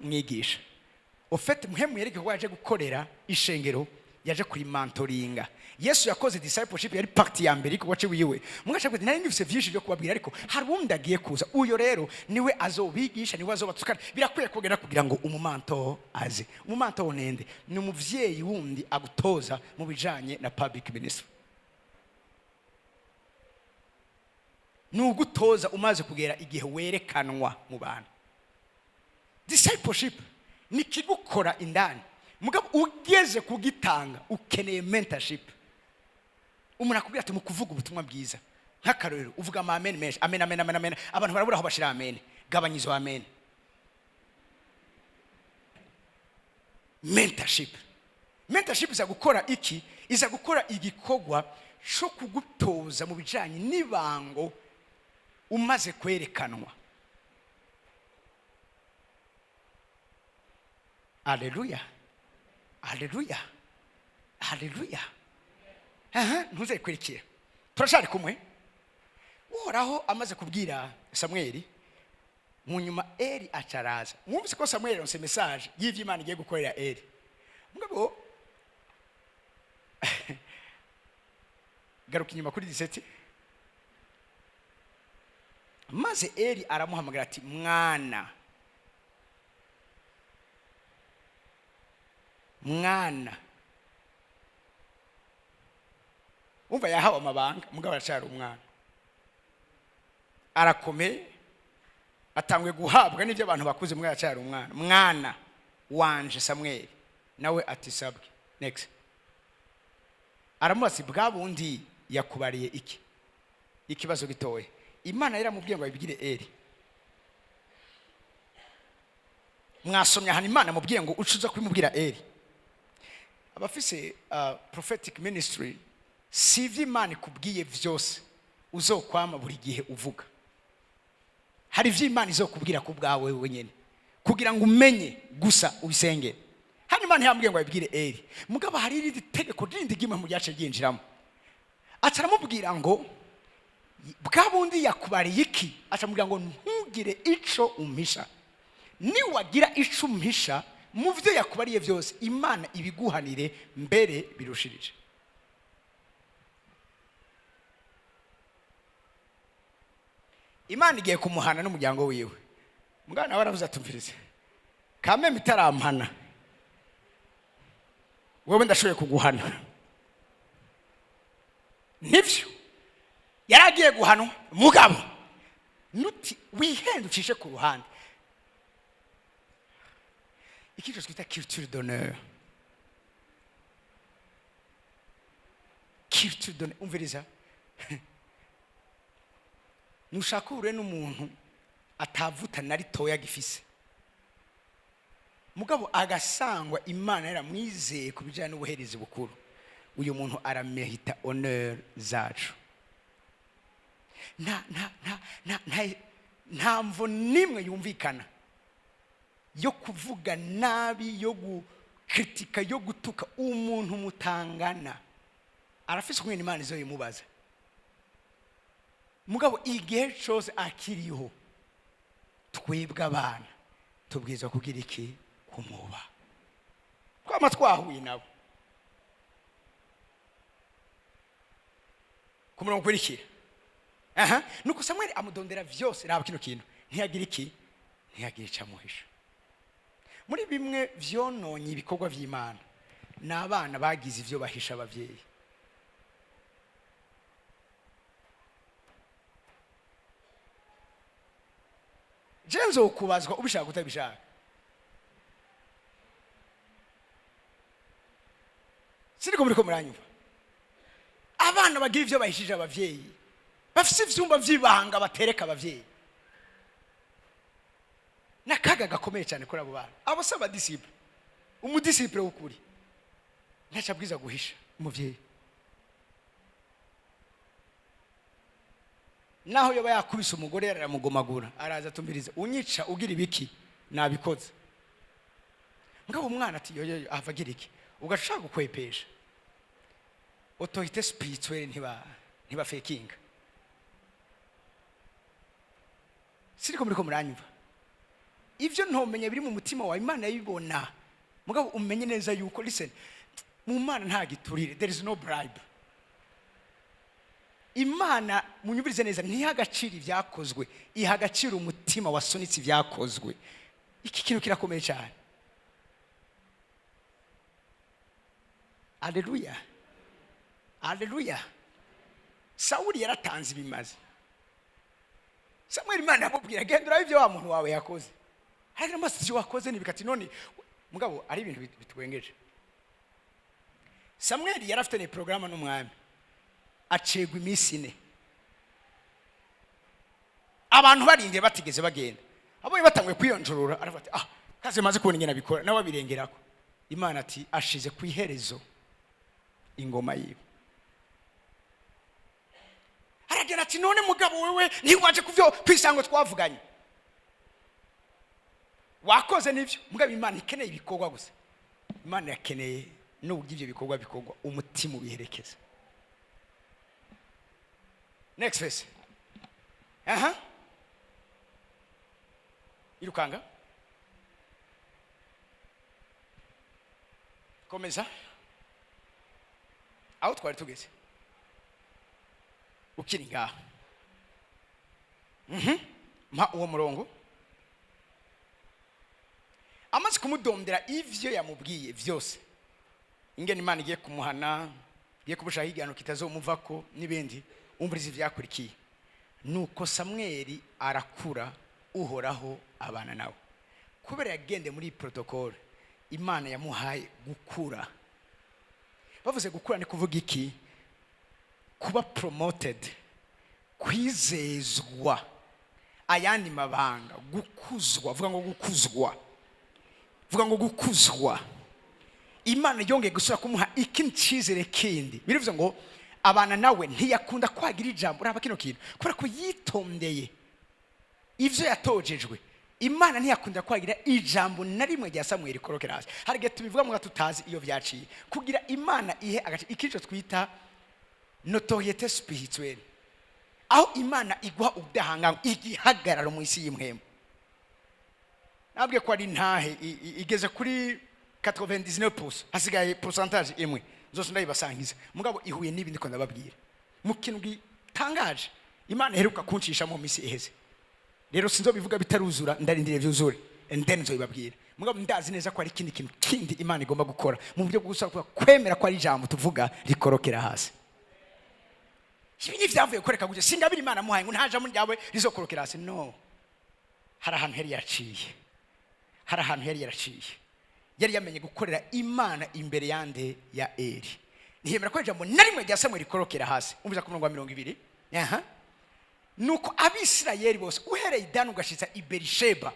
mwigisha." Ufite muhemu yereke ko yaje gukorera ishengero, yaje kurimentoringa. Yesu yakoze discipleship, yari partie ya mbere y'igikorwa ciwiwe. Mugaca ati: "Nari ngifise vyinshi byo kubabwira, ariko hari uwundi agiye kuza. Uyo rero niwe azobigisha, niwe azobatukana. Birakwiye kugenda kugira ngo umu mentor aze." Umu mentor nende? Ni umuvyeyi wundi agutoza mu bijanye na public ministry, ni ugutoza umaze kugera igihe werekanwa mu bantu. Discipleship ni kigukora indani, mugabo ugeze kugitanga ukeneye mentorship. Umuntu akubwira ati: "Mu kuvuga ubutumwa bwiza, nk'akarorero, uvuga ama amen menshi, amen, amen, amen, amen, abantu barabura aho bashira amen. Gabanya izo amen." Mentorship iza gukora iki? Iza gukora igikorwa cyo kugutoza mu bijanye n'ibango umaze kwerekanwa. Aleluya, aleluya, aleluya! Aha ntuzekwirikira, turashari kumwe. Uhoraho amaze kubwira Samweli, mu nyuma Eri acaraza. Mwumvise ko Samweli yaronse message y'ivyo Imana igiye gukorera Eri. Mugabo Garuka inyuma kuri 17. Maze Eli aramuhamagara ati: "Mwana, mwana." Umva, yahawe amabanga, mugabo aracyari umwana. Arakomeye, atanguye guhabwa n'ibyo abantu bakuze, mugabo aracyari umwana. "Mwana wanje Samweli." Nawe ati: "Sabwe." Next. Aramubaza ati: "Bwa bundi yakubariye iki?" Ikibazo gitoya. Imana yaramubwiye ngo abibwire Eli. Mwasomye ahantu Imana amubwiye ngo uce uza kubimubwira Eli? Abafise prophetic ministry, si ivyo Imana ikubwiye vyose uzokwama buri gihe uvuga. Hari ivyo Imana izokubwira ku bwawe wenyene kugira ngo umenye gusa, ubisengere. Hano Imana yambwiye ngo abibwire Eli, mugabo hari irindi tegeko rindi ry'imwe mu ryace ryinjiramo. Aca aramubwira ngo: "Bwa bundi yakubariye iki?" Aca amubwira ngo: "Ntugire ico umpisha. Niwagira ico umpisha mu byo yakubariye byose, Imana ibiguhanire mbere birushirije." Imana igiye kumuhana n'umuryango wiwe. Mugana nawe aravuze, atumvirize kameme, itarampana wowe ndashoboye kuguhana. Nibyo, yari agiye guhanwa, mugabo nuti wihenda ucishe ku ruhande. Ikintu twita culture d'honneur, culture d'honneur. Umviriza, nushaka uhure n'umuntu atavuta na ritoya gifise, mugabo agasangwa Imana yaramwizeye ku bijyanye n'ubuherezi bukuru, uyu muntu aramérita honneur zacu. Nta mvo n'imwe yumvikana yo kuvuga nabi, yo gukritika, yo gutuka umuntu mutangana. Arafise umwene, Imana izo yimubaza. Mugabo igihe cyose akiriho, twebwe abana tubwirizwa kugira iki? Kumuba twama twahuye nabo. Ku murongo ukurikira, aha, nuko Samweli amudondera vyose. Raba kino kintu, ntiyagira iki? Ntiyagira icyo amuhisha. Muri bimwe vyononye ibikorwa vy'Imana ni abana bagize ivyo bahisha abavyeyi. Je nzokubazwa, ubishaka utabishaka. Siniko muriko muranyumva? Abana bagira ivyo bahishije abavyeyi, bafise ivyumba vy'ibanga batereka abavyeyi, n'akaga gakomeye cyane kuri abo bana. Abo si abadisciples. Umudisciple w'ukuri ntacyo abwiza guhisha umuvyeyi, naho yoba yakubise umugore, yaramugomagura, araza atumviriza: "Unyica ugira ibiki? Nabikoze." Ngabo umwana ati: "Yoyo ava agira iki?" Ugashaka gukwepesha autorité spirituelle. Ntiba fakinga. Siriko muriko muranyumva? Ivyo ntomenya biri mu mutima wawe, Imana yabibona. Mugabo umenye neza yuko, listen, mu Mana nta giturire, there is no bribe. Imana, munyumvirize neza, ntiha agaciro ibyakozwe, iha agaciro umutima wasunitse ibyakozwe. Iki kintu kirakomeye cyane. Aleluya, aleluya. Sawuli yaratanze ibimazi. Samweli, Imana yamubwira: "Genda urabe ibyo wa muntu wawe yakoze." Hari n'amaso, ibyo wakoze ntibikati none. Mugabo ari ibintu bitwengeje. Samweli yari afite porogaramu n'umwami, acegwa iminsi 4, abantu barindiye batigeze bagenda. Abonye batanguye kwiyonjorora, aravuga ati: "Ah, kaze maze kubona ingene abikora." Nawe abirengerako. Imana ati: "Ashize ku iherezo ingoma yiwe." Aragenda ati: "None mugabo wewe ntiwaje kuvyo kwisango twavuganye?" Wakoze nibyo, mugabo Imana ikeneye ibikorwa gusa? Imana yakeneye n'uburyo ibyo bikorwa bikorwa, umutima ubiherekeza. Next verse. Aha, irukanga, komeza aho twari tugeze. Ukiri ngaha. Mpa uwo murongo. Amaze kumudomdera ivyo yamubwiye vyose, ingene Imana igiye kumuhana, igiye kumushaka igihano kitazomuvako n'ibindi, umviriza ivyakurikiye. Nuko Samweli arakura, Uhoraho abana nawe. Kubera yagende muri iyi protocole, Imana yamuhaye gukura. Bavuze gukura ni kuvuga iki? Kuba promoted, kwizezwa ayandi mabanga, gukuzwa. Vuga ngo gukuzwa, vuga ngo gukuzwa. Imana yongeye gusubira kumuha ikindi cyizere kindi. Birivuze ngo abana nawe, ntiyakunda kwagira ijambo. Uraba kino kintu, kubera ko yitondeye ivyo yatojejwe, Imana ntiyakunda kwagira ijambo na rimwe rya Samweli rikorokera hasi. Hari igihe tubivuga muga tutazi iyo vyaciye kugira Imana ihe agace ikico twita notoriété spirituelle, aho Imana iguha ubudahangarwa, igihagararo mu isi y'impwemu. Nabwiye ko ari ntahe igeze kuri 99%, hasigaye pourcentage imwe zose ndayibasangiza, mugabo ihuye n'ibindi ko ndababwira mu kintu gitangaje Imana iheruka kuncisha mu misi iheze. Rero sinzobivuga bitaruzura, ndarindiriye byuzure and then nzobibabwira. Mugabo ndazi neza ko hari ikindi kintu kindi Imana igomba gukora mu buryo bwo gusaba kwemera ko ari ijambo tuvuga rikorokera hasi. Ibi ni ibyavuye kwereka gutya, singabira Imana amuhaye ngo nta jambo ryawe rizokorokera hasi. No hari ahantu yari yaraciye, hari ahantu yari yaraciye, yari yamenye gukorera Imana imbere yande? Ya Eri. Ntiyemera ko ijambo na rimwe rya Samweli rikorokera hasi. Umviza ku murongo wa 20. Aha nuko Abisirayeli bose, uhereye i Dani ugashitsa i Berisheba,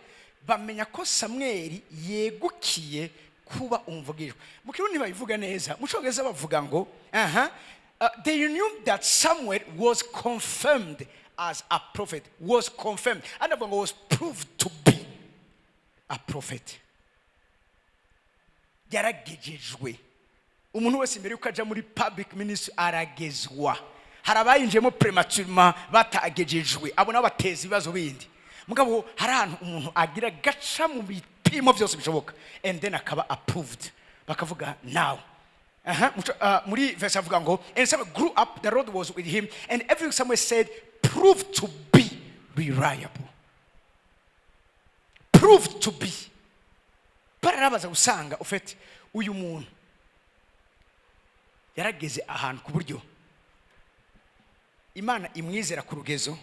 bamenya ko Samweli yegukiye kuba umuvugishwa. Mu Kirundi ntibabivuga neza, mu Cyongereza bavuga ngo aha they knew that Samuel was confirmed as a prophet. Was confirmed, and avuga ngo was proved to be a prophet. Yaragejejwe. Umuntu wese mbere yuko aja muri public ministry aragezwa. Hari abayinjiyemo prématurément batagejejwe, abo nabo bateza ibibazo bindi. Mugabo hari ahantu umuntu agira gaca mu bipimo byose bishoboka and then akaba approved, bakavuga now. Aha, muri verse avuga ngo and Samuel grew up, the Lord was with him, and everything Samuel said proved to be reliable. Proved to be. Bararabaza gusanga ufite uyu muntu yarageze ahantu ku buryo Imana imwizera ku rugezo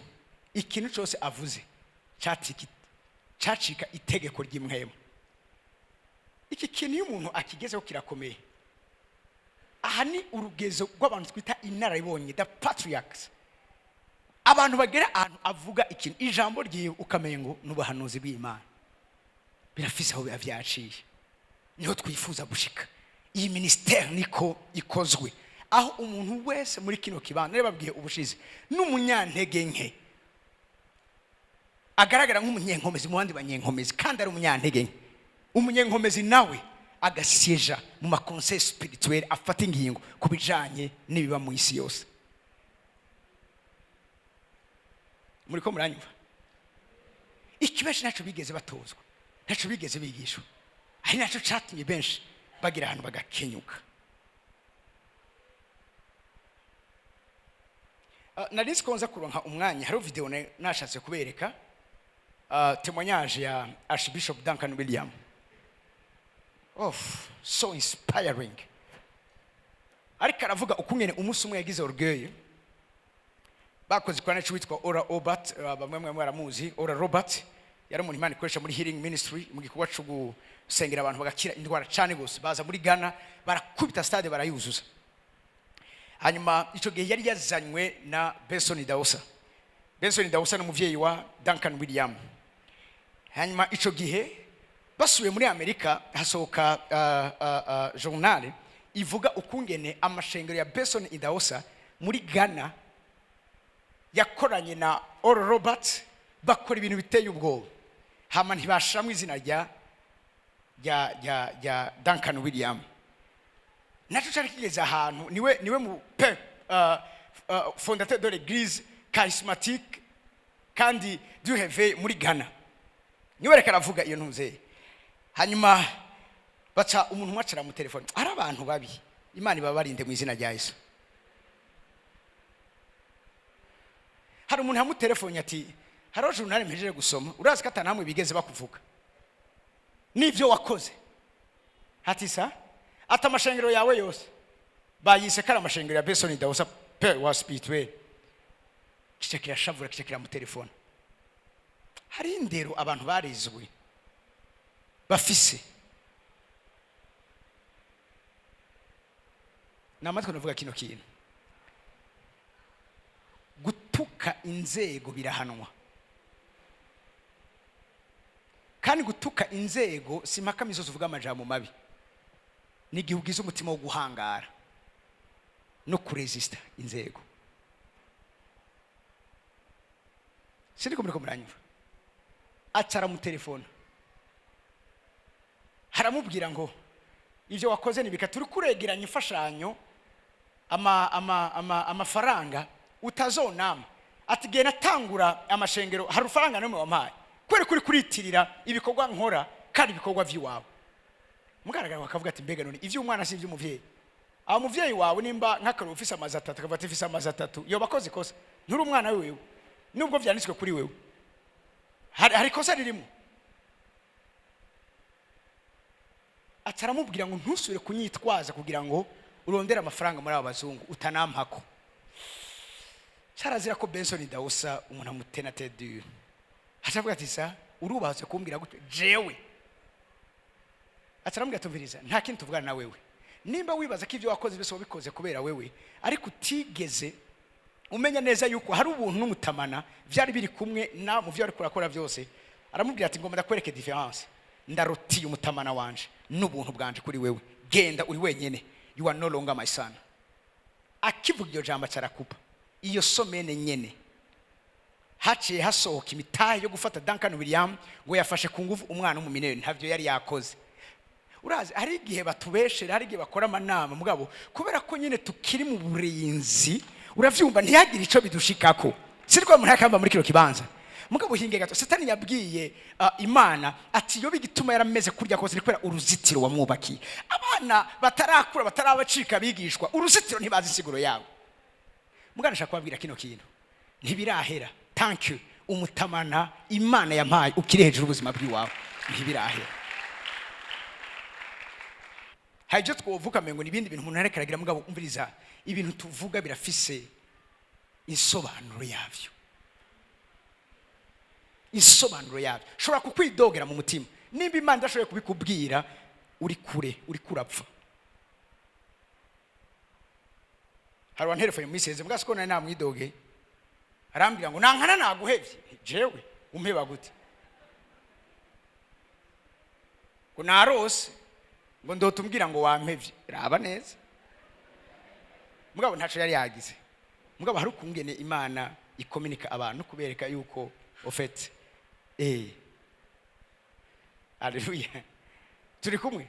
ikintu cyose avuze cacika itegeko ry'imwemu. Iki kintu iyo umuntu akigezeho kirakomeye. Aha ni urugezo rw'abantu twita inararibonye, the patriarchs, abantu bagera ahantu avuga ikintu, ijambo ryiwe ukamenya ngo ni ubuhanuzi bw'Imana, birafise aho biba vyaciye. Niho twifuza gushika. Iyi ministère niko ikozwe, aho umuntu wese muri kino kibanza, nari babwiye ubushize, n'umunyantege nke agaragara nk'umunyenkomezi mu bandi banyenkomezi kandi ari umunyantege nke, umunyenkomezi nawe agasieja mu ma conseil spirituel, afata ingingo ku bijanye n'ibiba mu isi yose. Muriko muranyumva? Iki benshi ntacyo bigeze batozwa, ntacyo bigeze bigishwa, ari nacyo catumye benshi bagira ahantu bagakenyuka. Nari nzi ko nza kuronka umwanya. Hariho video nashatse kubereka, témoignage ya Archbishop Duncan William. Oh, so inspiring. Ariko aravuga ukungene umunsi umwe yagize orgueil. Bakoze ikorana witwa Oral Robert, bamwe mwe mwaramuzi. Oral Robert yari umuntu Imana ikoresha muri healing ministry, mu gikorwa cyo gusengera abantu bagakira indwara cyane gose. Baza muri Ghana, barakubita stade barayuzuza. Hanyuma icyo gihe yari yazanywe na Benson Idahosa. Benson Idahosa ni umuvyeyi wa Duncan William. Hanyuma icyo gihe basubiye muri Amerika, hasohoka journal ivuga ukungene amashengero ya Benson Idahosa muri Ghana yakoranye na Oral Roberts, bakora ibintu biteye ubwoba, hama ntibashiramo izina rya Duncan William. Nacyo cyari kigeze ahantu niwe mu pe fondateur de l'Église charismatique kandi du réveil muri Ghana. Niwe reka aravuga iyo ntuzeye. Hanyuma baca umuntu umwe acara mu telefone. Hari abantu babi, Imana ibabarinde mu izina rya Yesu. Hari umuntu yamutelefone ati: "Hariho journal mpejeje gusoma, urazi ko atanamwe bigeze bakuvuga n'ibyo wakoze?" Ati: "Sa?" Ati: "Amashengero yawe yose bayise ko ari amashengero ya Benson Idahosa, père wa spirituel." Kica kirashavura, kica kiramutelefona. Hari indero abantu barizwe bafise. Ni amatwi navuga kino kintu: gutuka inzego birahanwa, kandi gutuka inzego si impaka misozi uvuga amajambo mabi, ni igihe ugize umutima wo guhangara no kuresista inzego. Sindiko muriko muranyumva. Aca aramutelefona, haramubwira ngo: "Ibyo wakoze ni bika, turi kuregeranya imfashanyo, amafaranga utazonama." Ati: "Genda tangura amashengero, hari ufaranga n'umwe wampaye? Kubera kuri kuritirira ibikorwa nkora kandi ibikorwa by'iwawe." Mugaragara bakavuga ati: "Mbega none iby'umwana si iby'umuvyeyi?" Aho umuvyeyi wawe nimba nk'akaruru ufise amazu atatu, akavuga ati: "Ufise amazu atatu," yoba akoze ikosa? Nturi umwana wewe, nubwo vyanditswe kuri wewe, hari ikosa ririmo. Ataramubwira ngo: "Ntusubire kunyitwaza kugira ngo urondere amafaranga muri aba bazungu utanampako." Cyarazira ko Benson Idahosa umuntu amutena tedure. Acavuga ati: "Sa, urubatse kumbwira gutyo jewe?" Acaramubwira: "Tumviriza, nta kintu tuvugana na wewe. Nimba wibaza ko ibyo wakoze byose wabikoze kubera wewe, ariko utigeze umenya neza yuko hari ubuntu n'umutamana byari biri kumwe na mu byo ariko urakora byose." Aramubwira ati: "Ngomba ndakwereke différence. Ndarutiye umutamana wanje n'ubuntu bwanje kuri wewe. Genda, uri wenyene, you are no longer my son." Akivuga iryo jambo, acarakupa. Iyo semaine nyene haciye hasohoka imitahe yo gufata Duncan William ngo yafashe ku ngufu umwana w'umu mineur. Ntabyo yari yakoze. Urazi, hari igihe batubeshera, hari igihe bakora amanama, mugabo kubera ko nyine tukiri mu burinzi, uravyumva, ntihagire ico bidushikako. Siriko umuntu yakamba muri kino kibanza, mugabo hinge gato. Satani yabwiye Imana ati: "Yoba igituma yarameze kurya kose ni kubera uruzitiro wamwubakiye." Abana batarakura, batarabacika bigishwa uruzitiro, ntibazi insiguro yabo. Mugana ashaka kubabwira kino kintu: ntibirahera. Thank you, umutamana Imana yampaye ukiri hejuru y'ubuzima bw'iwawe, ntibirahera. Hari ibyo twovuga ngo ni ibindi bintu umuntu areka aragira, mugabo umviriza, ibintu tuvuga birafise insobanuro yabyo, insobanuro yabyo. Ushobora kukwidogera mu mutima, nimba Imana idashoboye kubikubwira, uri kure, uri kurapfa. Hari uwanterefone mu minsi iheze, mbwa siko nari namwidoge, arambwira ngo: "Nankana naguhevye." Jewe umpeba gute? Ngo narose ngo ndotumbwira ngo wampevye. Raba neza, mugabo ntaco yari yagize. Mugabo hari ukungene Imana ikominika abantu kubereka yuko au fait, aleluya, turi kumwe.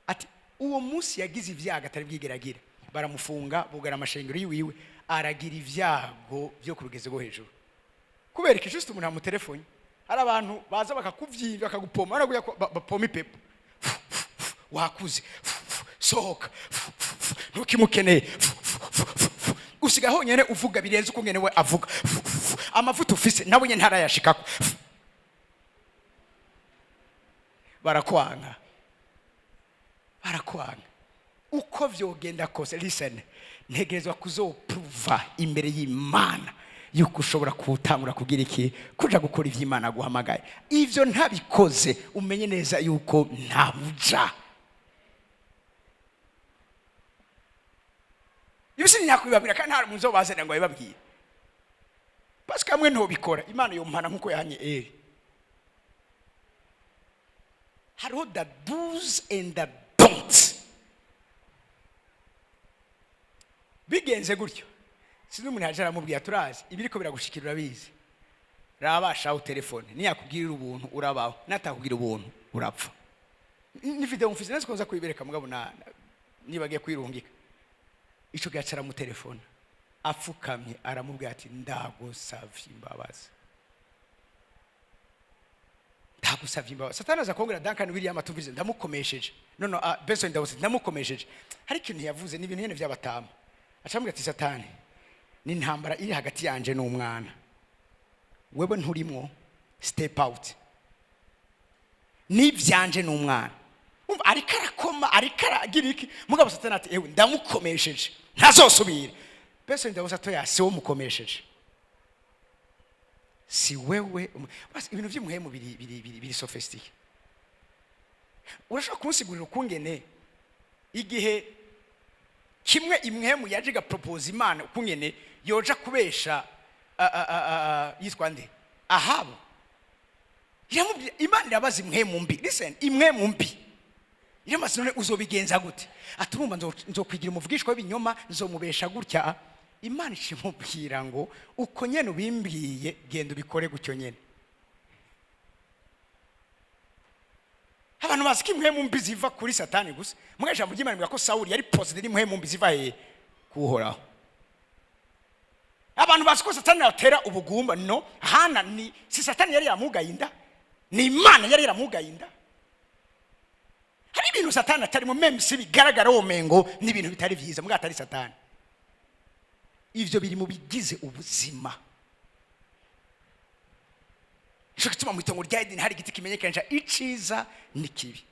Ati uwo munsi yagize ibyago atari bwigeragira, baramufunga, bugara amashengero yiwiwe, aragira ibyago byo ku rugezo rwo hejuru kubera iki? Juste umuntu amutelefone. Hari abantu baza bakakuvyimba, bakagupoma, baraguya ko bapoma ipepo: "Wakuze, sohoka, ntukimukeneye." Usiga honyene uvuga birenze uko ngene we avuga. Amavuta ufise nawe nyene ntarayashikako. Barakwanga, barakwanga. Uko vyogenda kose, listen, ntegerezwa kuzopruva imbere y'Imana yuko ushobora kuwutangura kugira iki, kuja gukora ivyo Imana aguhamagaye. Ivyo ntabikoze, umenye neza yuko ntabuja. Ibi sinyakubibabwira kandi nta muntu uzobazanira ngo abibabwire, parce que hamwe ntobikora, Imana yompana nkuko yahanye Eli. Hariho the do's and the don'ts. Bigenze gutyo, sinzi umuntu yaje aramubwira: "Turazi ibiriko biragushikira, urabizi, rabashaho telefone, niyakubwirira ubuntu urabaho, natakubwira ubuntu urapfa." Ni video mfise, nzi ko nza kuyibereka, mugabo nibagiye kwirungika. Ico gihe aca aramutelefona apfukamye, aramubwira ati: "Ndagusavye imbabazi, ndagusavye imbabazi." Satani aza kongera Duncan William atumvise: "Ndamukomesheje." No, Benson Idahosa, "Ndamukomesheje." Hari ikintu yavuze, ni ibintu nyene vy'abatama. Acambwira ati: "Satani, ni intambara iri hagati yanje n'umwana." Wewe nturimwo, step out. N'ibyanje ni umwana. Umva, ariko arakoma, ariko aragira iki, mugabo Satani ati: "Ewe, ndamukomesheje, ntazosubira." Mbese ndabuze atoya, si wowe umukomesheje, si wewe. Basi ibintu by'imuhemu biri sophistiqué. Urashobora kunsigurira ukungene igihe kimwe imwemu yaje igaporopoza Imana ukungene yoja kubesha yitwa nde, Ahabu? Iramubwira, Imana irabaza imwemu mbi, listen, imwemu mbi iramaze: "None uzobigenza gute?" Ati: "Urumva, nzokwigira umuvugishwa w'ibinyoma, nzomubesha gutya." Imana ishimubwira ngo: "Uko nyene ubimbwiye, genda ubikore gutyo nyene." Abantu bazi ko impwemu mbi ziva kuri Satani gusa. Mwe, ijambo ry'Imana rivuga ko Sawuli yari possédé n'impwemu mbi ziva hehe? Kuhoraho. Abantu bazi ko Satani yatera ubugumba. No Hana, ni si Satani yari yamugaye inda, ni Imana yari yaramugaye inda. Hari ibintu Satani atarimo, même si bigaragara wo mengo ni ibintu bitari byiza, mbwa atari Satani. Ivyo biri mu bigize ubuzima. Nico gituma mu itongo rya Edeni hari igiti kimenyekanisha iciza n'ikibi.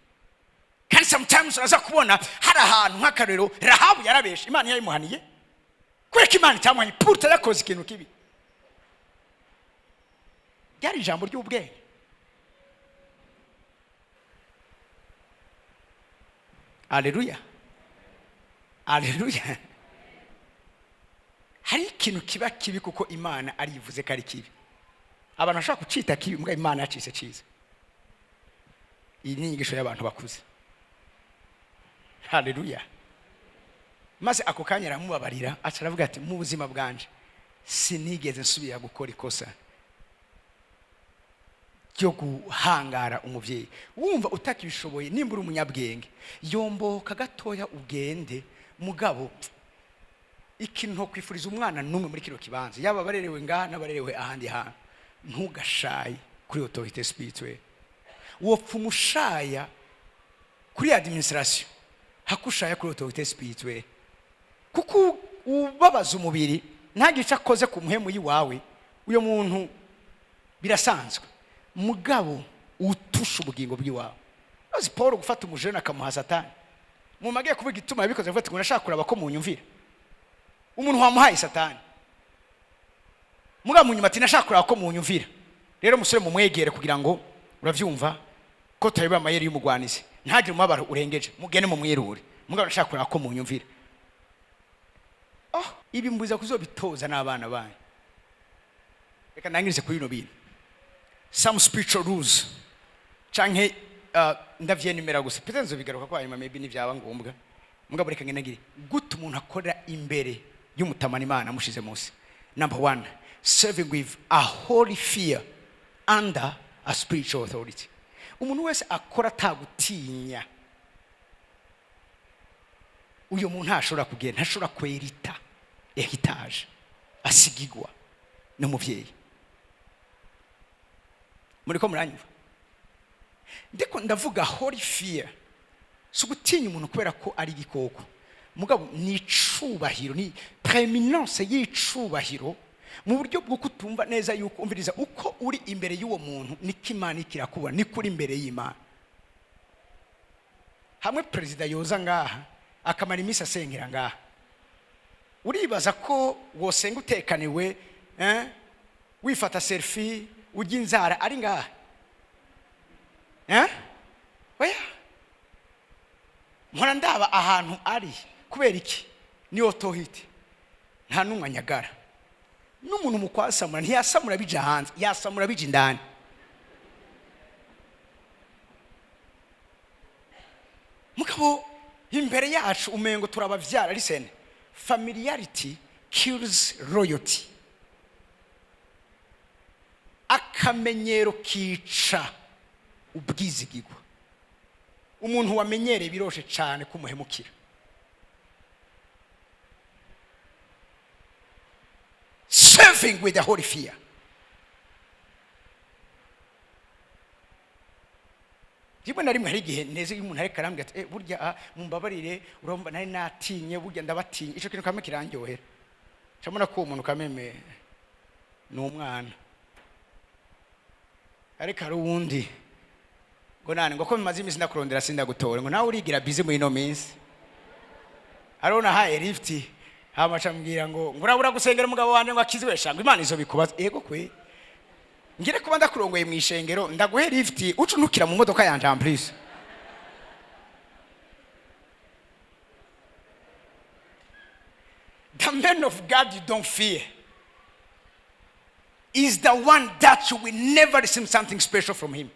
Kandi sometimes uraza kubona hari ahantu, nk'akarero, Rahabu yarabeshe, Imana yayimuhaniye. Kubera ko Imana itamuhanye, pourtant yakoze ikintu kibi? Ryari ijambo ry'ubwenge. Aleluya, aleluya. Hari ikintu kiba kibi kuko Imana arivuze ko ari kibi. Abantu bashobora kucita kibi, mbwa Imana yacise ciza. Iyi ni inyigisho y'abantu bakuze. Haleluya. Maze ako kanya aramubabarira, aca aravuga ati: "Mu buzima bwanje sinigeze nsubira gukora ikosa ryo guhangara umubyeyi." Wumva utakibishoboye, nimba uri umunyabwenge, yomboka gatoya ugende. Mugabo ikintu ntokwifuriza umwana n'umwe muri kino kibanza, yaba abarerewe ngaha n'abarerewe ahandi hantu, ntugashaye kuri autorité spirituelle. Wopfa umushaya kuri administration, hakushaya kuri autorité spirituelle, kuko ubabaza umubiri ntagice akoze ku muhemu y'iwawe, uyo muntu birasanzwe. Mugabo utusha ubugingo bw'iwawe. Azi Paul gufata umujene akamuha Satani, mu magiye kuvuga igituma yabikoze, avuga ati ngo: "Nashaka kuraba ko munyumvira." Umuntu wamuhaye Satani, mugabo mu nyuma ati: "Nashaka kuraba ko munyumvira. Rero musore, mumwegere kugira ngo, uravyumva ko tureba amayeri y'umugwanizi, ntagire umubabaro urengeje, mugende mumwirure. Mugabo nashaka kuraba ko munyumvira." Oh, ibi mbuza kuzobitoza n'abana banyu. Reka ndangirize kuri bino bintu, some spiritual rules, canke ndavyenumera gusa, peut-être nzobigaruka ko hanyuma, maybe nivyaba ngombwa. Mugabo reka ngenagire gute umuntu akorera imbere y'umutamana Imana amushize munsi. Number one, serving with a holy fear under a spiritual authority. Umuntu wese akora atagutinya, uyu muntu ntashobora kugenda, ntashobora kwerita héritage asigigwa n'umuvyeyi. Muriko muranyumva? Ndiko ndavuga holy fear, si ugutinya umuntu kubera ko ari igikoko, mugabo ni icubahiro, ni prééminence y'icubahiro, mu buryo bwo kutumva neza yuko, umviriza, uko uri imbere y'uwo muntu niko Imana ikirakubona, niko uri imbere y'Imana. Hamwe perezida yoza ngaha akamara iminsi asengera ngaha, uribaza ko wosenga utekaniwe, eh? Wifata selfie, ujya inzara ari ngaha, eh? Oya, mpora ndaba ahantu ari. Kubera iki? Ni autorité. Nta n'umwe anyagara. N'umuntu mu kwasamura ntiyasamura bija hanze, yasamura bija indani. Mugabo imbere yacu umengo turabavyara. Listen, familiarity kills loyalty. Akamenyero kica ubwizigirwa. Umuntu wamenyereye biroshe cyane kumuhemukira. Serving with the holy fear. Rimwe na rimwe hari igihe neze iyo umuntu ariko arambwira ati: "Eh, burya mumbabarire, urumva nari natinye, burya ndabatinye." Ico kintu kamwe kirandyohera, camona ko uwo muntu kameme ni umwana. Ariko hari uwundi ngo nani, ngo ko bimaze iminsi ndakurondera sindagutora, ngo nawe urigira busy muri ino minsi. Hariho nahaye lift, hama aca ambwira ngo urabura gusengera umugabo wanje ngo akizwe. Sha, ngo Imana izobikubaza. Yego kwe, ngire kuba ndakurongoye mu ishengero, ndaguhe lift, uca untukira mu modoka yanje en plus. The man of God you don't fear is the one that you will never receive something special from him.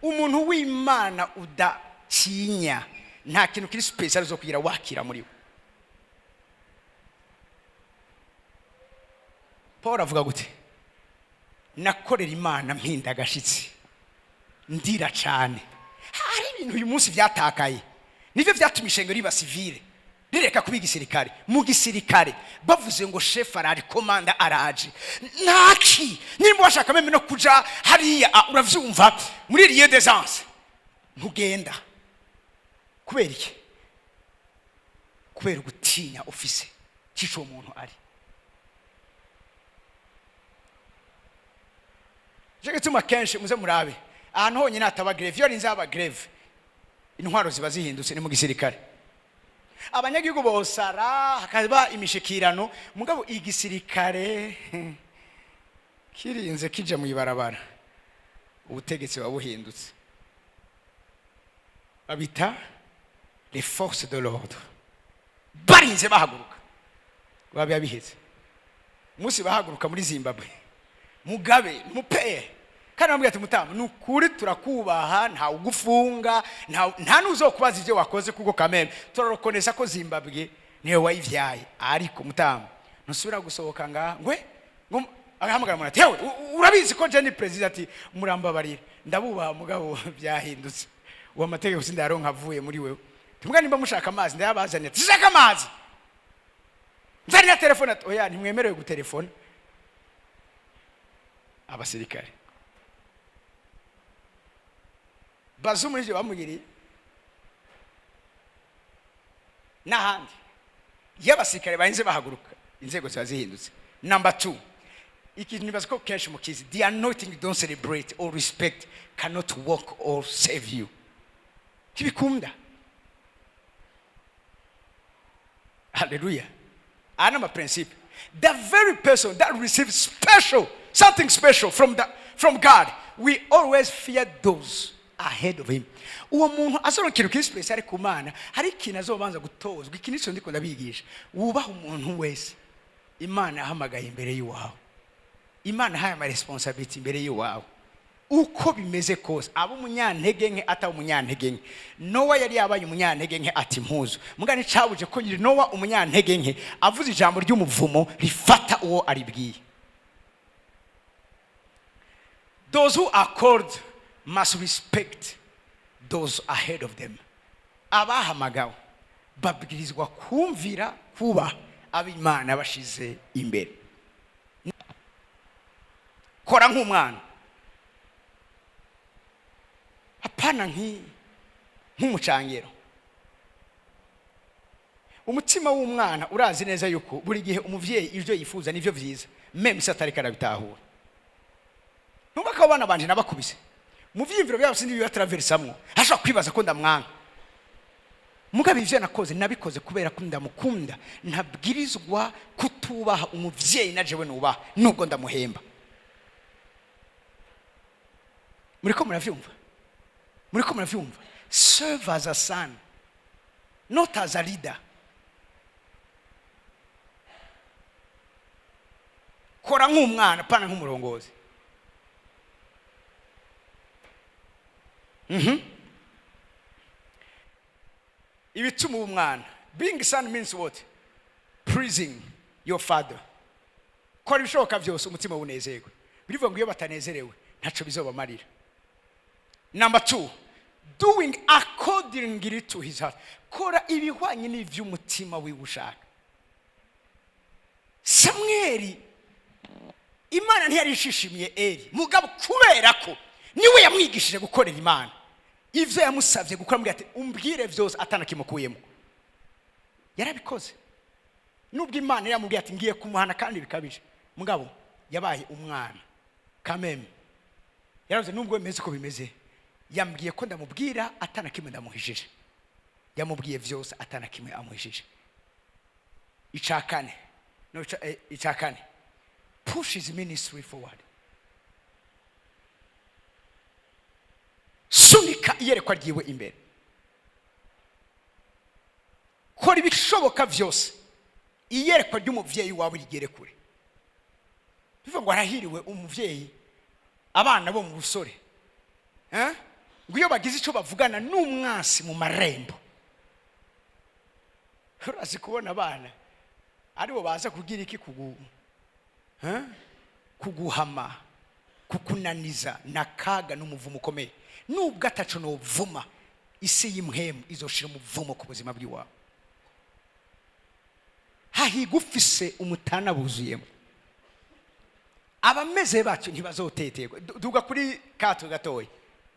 Umuntu w'Imana udatinya, nta kintu kiri special zo kugira wakira muri we. Paul avuga gute? Nakorera Imana mpinda agashitsi, ndira cyane. Hari ibintu uyu munsi byatakaye, nibyo byatumye ishengero riba civile, rireka kuba igisirikare. Mu gisirikare bavuze ngo chef araje, commandant araje, ntaki nimba washaka même no kuja hariya, uravyumva, muri lieu d'aisance ntugenda. Kubera iki? Kubera ugutinya ufise cico uwo muntu ari. Nico gituma kenshi muze murabe ahantu honyine hataba grève, iyo rinze haba grève intwaro ziba zihindutse, ni mu gisirikare. Abanyagihugu bosara hakaba imishikirano, mugabo igisirikare kirinze kija mu ibarabara, ubutegetsi buba buhindutse. Babita les forces de l'ordre, barinze bahaguruka biba biheze. Umunsi bahaguruka muri Zimbabwe, Mugabe mupeye kandi bamubwira ati: "Mutama, ni ukuri turakubaha, ntawe ugufunga, nta n'uzokubaza ibyo wakoze, kuko kameme turarokonesa ko Zimbabwe niwe wayivyaye. Ariko mutama, ntusubira gusohoka ngaha." Ngwe ngo agahamagara umuntu ati: "Hewe, urabizi ko je ni president." Ati: "Murambabarira, ndabubaha, mugabo byahindutse, uwo amategeko sindayaronka avuye muri wewe. Tumwe nimba mushaka amazi ndayabazaniye." Ati: "Shaka amazi, nzanira telefone." Ati: "Oya, ntimwemerewe gutelefona." Abasirikare bazi muri ibyo bamugiriye n'ahandi. Iyo abasirikare bahinze bahaguruka, inzego ziba zihindutse. Number two, ikintu nibaza ko kenshi mukizi: the anointing don't celebrate or respect cannot work or save you. Ntibikunda. Haleluya. Aya ni amaprincipe. The very person that receives special something special from God, we always fear those ahead of him. Uwo muntu asoronka ikintu kiri special ku Mana, hari ikintu azobanza gutozwa. Iki nico ndiko ndabigisha: wubaha umuntu wese Imana yahamagaye imbere y'iwawe, Imana yahaye ama responsibility imbere y'iwawe, uko bimeze kose, aba umunyantege nke, ataba umunyantege nke. Nowa yari yabaye umunyantege nke, ati impuzu mugani cabuje ko nyiri Nowa umunyantege nke avuze ijambo ry'umuvumo rifata uwo aribwiye. Those who are called must respect those ahead of them. Abahamagawe babwirizwa kumvira, kuba ab'Imana bashize imbere. Kora nk'umwana, hapana nk'umucangero. Umutima w'umwana urazi neza yuko buri gihe umuvyeyi ibyo yifuza nivyo vyiza, même se atariko arabitahura. Ntumva ko abana banje nabakubise, mu vyiyumviro byabo sindi bibataraveresamwo, ashobora kwibaza ko ndamwanka. Mugabo ivyo nakoze nabikoze kubera ko ndamukunda. Ntabwirizwa kutubaha umuvyeyi na jewe nubaha, nubwo ndamuhemba. Muriko muravyumva? Muriko muravyumva? Serve as a son, not as a leader. Kora nk'umwana, pana nk'umurongozi. Ibituma uba umwana: being son means what? Pleasing your father. Kora ibishoboka byose umutima wunezerwe. Birivuga ngo iyo batanezerewe ntaco bizobamarira. Number two, doing accordingly to his heart. Kora ibihwanye n'ivy'umutima wiwe ushaka. Samweli, Imana ntiyari ishishimiye Eli, mugabo kubera ko niwe yamwigishije gukorera Imana, ivyo yamusabye gukora, amubwira ati: "Umbwire vyose," atanakimukuyemo yarabikoze, nubwo Imana yamubwiye ati: "Ngiye kumuhana kandi bikabije." Mugabo yabaye umwana kameme. Yaravuze nubwo bimeze uko bimeze, yambwiye ko ndamubwira atana kimwe ndamuhishije. Yamubwiye vyose atana kimwe amuhishije. Ica kane, no, ica kane, push his ministry forward. Sunika iyerekwa ryiwe imbere. Kora ibishoboka vyose iyerekwa ry'umuvyeyi wawe rigere kure. Bivuga ngo arahiriwe umuvyeyi abana bo mu busore, eh? Ngo iyo bagize icyo bavugana n'umwansi mu marembo. Urazi kubona abana aribo baza kugira iki? Kugu, eh? Kuguhama, kukunaniza na kaga n'umuvumo ukomeye. Nubwo ataco novuma, isi y'impwemu izoshira umuvumo ku buzima bw'iwawe. Hahiga ufise umutana buzuyemo. Abameze batyo ntibazoteterwa. Duga kuri kato gatoya.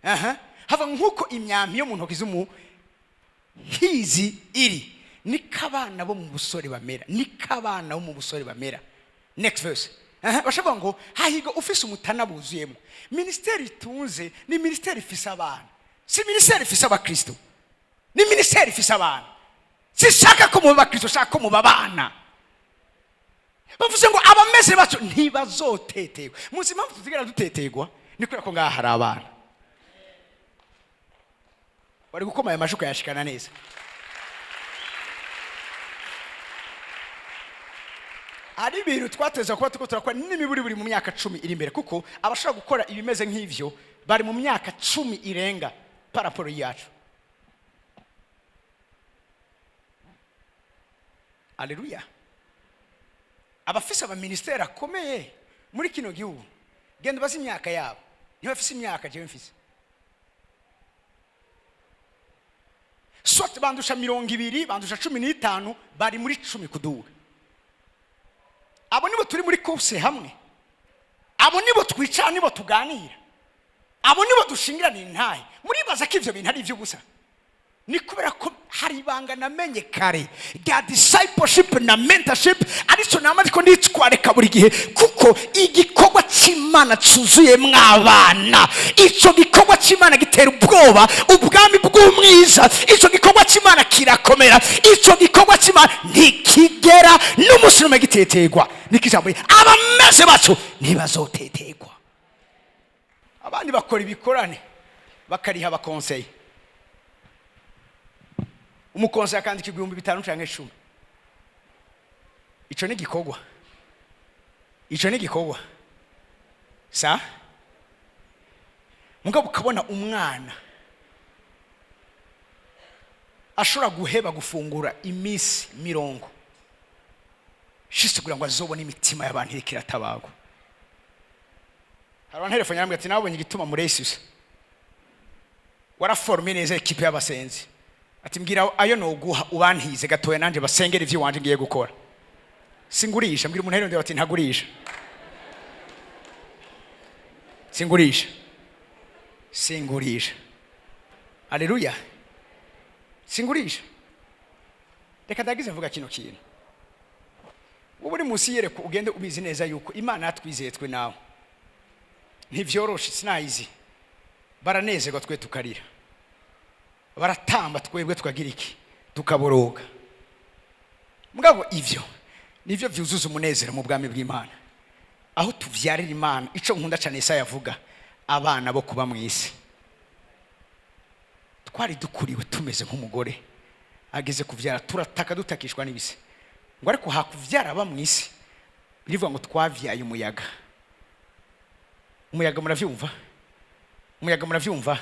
Aha hava nkuko imyambi yo mu ntoki z'umuhizi iri, niko abana bo mu busore bamera, niko abana bo mu busore bamera. Next verse. Aha bashavuga ngo hahiga ufise umutana buzuyemo. Ministeri itunze ni ministeri ifise abana, si ministeri ifise abakristo, ni ministeri ifise abana. Sishaka ko muba abakristo, shaka ko muba abana. Bavuze ngo abameze batyo ntibazoteterwa. Muzi impamvu tutigera duteterwa? Ni kubera ko ngaha hari abana bari gukoma aya majwi ukayashikana neza. Hari ibintu twateza kuba turiko turakora n'imiburi buri mu myaka 10 iri imbere, kuko abashobora gukora ibimeze nk'ivyo bari mu myaka 10 irenga paraporo yacu. Aleluya. Abafise abaministeri akomeye muri kino gihugu, genda ubaze imyaka yabo, ntibafise imyaka jewe mfise. Soit bandusha 20, bandusha 15, bari muri 10 kuduga. Abo nibo turi muri course hamwe, abo nibo twicara, nibo tuganira, abo nibo dushingirana intahe. Muribaza ko ivyo bintu ari ivy'ubusa? Ni kubera ko hari ibanga namenye kare rya discipleship na mentorship, aricyo nama ariko nditwareka buri gihe, kuko igikorwa cy'Imana cyuzuyemwo abana. Icyo gikorwa cy'Imana gitera ubwoba ubwami bw'umwiza. Icyo gikorwa cy'Imana kirakomera. Icyo gikorwa cy'Imana ntikigera n'umunsi n'umwe giteterwa. Niko ijambo riri, abameze batyo ntibazoteterwa. Abandi bakora ibikorane bakariha abakonseye, umukonseye akandika 5000 canke 10. Ico ni gikorwa, ico ni gikorwa sa. Mugabo ukabona umwana ashobora guheba gufungura iminsi 40 shise kugira ngo azobone imitima y'abantu iriko iratabagwa. Hari abantu telefone yarambwira ati nabonye igituma muresisa waraforme neza ekipe y'abasenzi, ati mbwira ayo noguha ubantize gatoya nanje basengera ivyo wanje ngiye gukora. Singurisha. Mbwira umuntu rero ati ntagurisha, singurisha, singurisha. Haleluya, singurisha. Reka ndagize mvuga kino kintu. Wowe uri munsi yereko ugende ubizi neza yuko Imana yatwizeye twe nawe. Ntivyoroshe, sinayizi. Baranezerwa twe tukarira, baratamba twebwe tukagira iki? Tukaboroga. Mugabo ivyo nivyo vyuzuza umunezero mu bwami bw'Imana, aho tuvyarira Imana. Ico nkunda cane Yesaya avuga, abana bo kuba mu isi. Twari dukuriwe tumeze nk'umugore ageze kuvyara, turataka dutakishwa n'ibise, ngo ariko hakuvyara aba mu isi, birivuga ngo twavyaye umuyaga. Umuyaga muravyumva? Umuyaga muravyumva?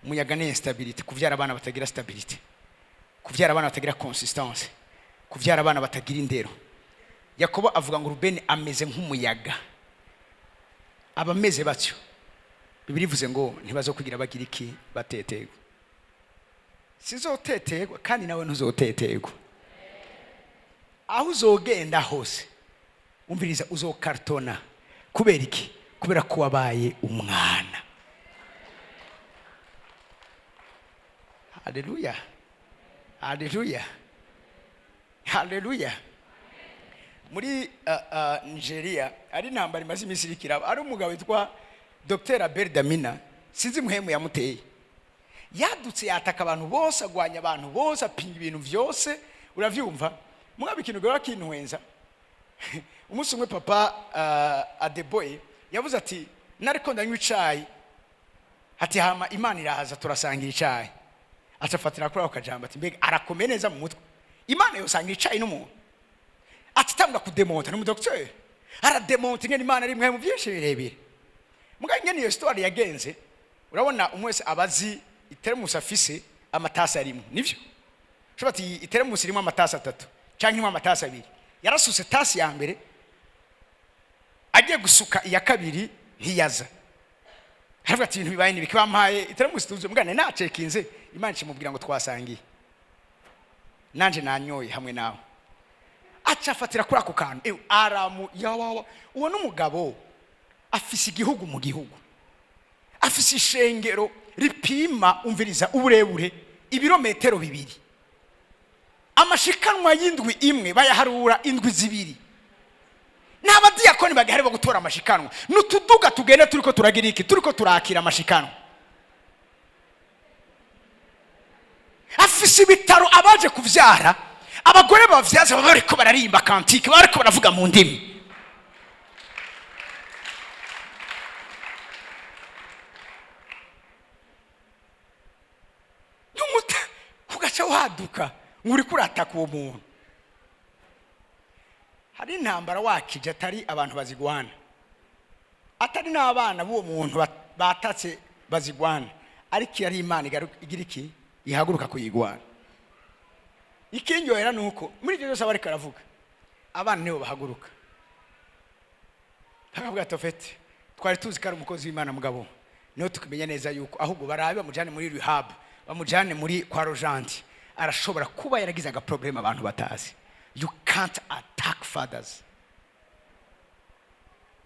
Umuyaga ni instability. Kuvyara abana batagira stability, kuvyara abana batagira consistance, kuvyara abana batagira indero. Yakobo avuga ngo Rubeni ameze nk'umuyaga. Abameze batyo Bibiliya ivuze ngo ntibazokwigira bagira iki? Bateterwa. Sizoteterwa kandi nawe ntuzoteterwa. Aho uzogenda hose umviriza, uzokartona. Kubera iki? Kubera ko wabaye umwana. Haleluya, haleluya, haleluya. Muri Nigeria ari intambara imaze iminsi iriko iraba. Ari umugabo witwa Dr Abel Damina, sinzi muhemu yamuteye, yadutse yataka abantu bose, agwanya abantu bose, apinga ibintu vyose, uravyumva. Mugabo ikintu gora kintwenza, umunsi umwe papa Adeboye yavuze ati: "Nariko ndanywa icayi," ati, "hama Imana irahaza, turasangira icayi." Acafatira kuri ako kajambo, ati: "Mbega arakomeye neza mu mutwe? Imana yosangira icayi n'umuntu?" Ati tanga kudemonta, ni umudokiteri, arademonta ingene Imana ari mu byinshi birebire. Mugabo ingene iyo story yagenze, urabona, umwe wese abazi iteremusi afise amatasi arimo, nivyo? Ushobora ati iteremusi irimo amatasi atatu canke irimo amatasi abiri. Yarasutse tasi ya mbere, agiye gusuka iya kabiri ntiyaza. Aravuga ati: "Ibintu bibaye nibiki? Bampaye iteremusi tuzuye, mugane nacekinze." Imana ikimubwira ngo: "Twasangiye, nanje nanyoye hamwe nawe." Aca afatira kuri ako kantu. Ewe, aramu yawawa. Uwo n'umugabo afise igihugu mu gihugu, afise ishengero ripima, umviriza, uburebure ibirometero 2, amashikanwa y'indwi imwe bayaharura indwi 2. N'abadiyakoni bagahari bo gutora amashikanwa, n'utuduga tugenda turiko turagira iki, turiko turakira amashikanwa. Afise ibitaro, abaje kuvyara, abagore bavyaza baba bariko bararimba cantiques, baba bariko baravuga mu ndimi. N'umuta ugaca waduka ngo uriko urataka uwo muntu. Hari intambara wakije atari abantu bazigwana, atari n'abana b'uwo muntu batatse bazigwana, ariko iyo ari Imana igira iki, ihaguruka kuyigwana. Ikindyohera ni uko muri ibyo byose aba ariko aravuga, abana nibo bahaguruka bakavuga ati: "Au fait, twari tuzi ko ari umukozi w'Imana, mugabo niho tukimenya neza yuko ahubwo barabe bamujyane muri rehab, bamujyane muri kwa rojanti, arashobora kuba yaragize agaproblème abantu batazi." You can't attack fathers.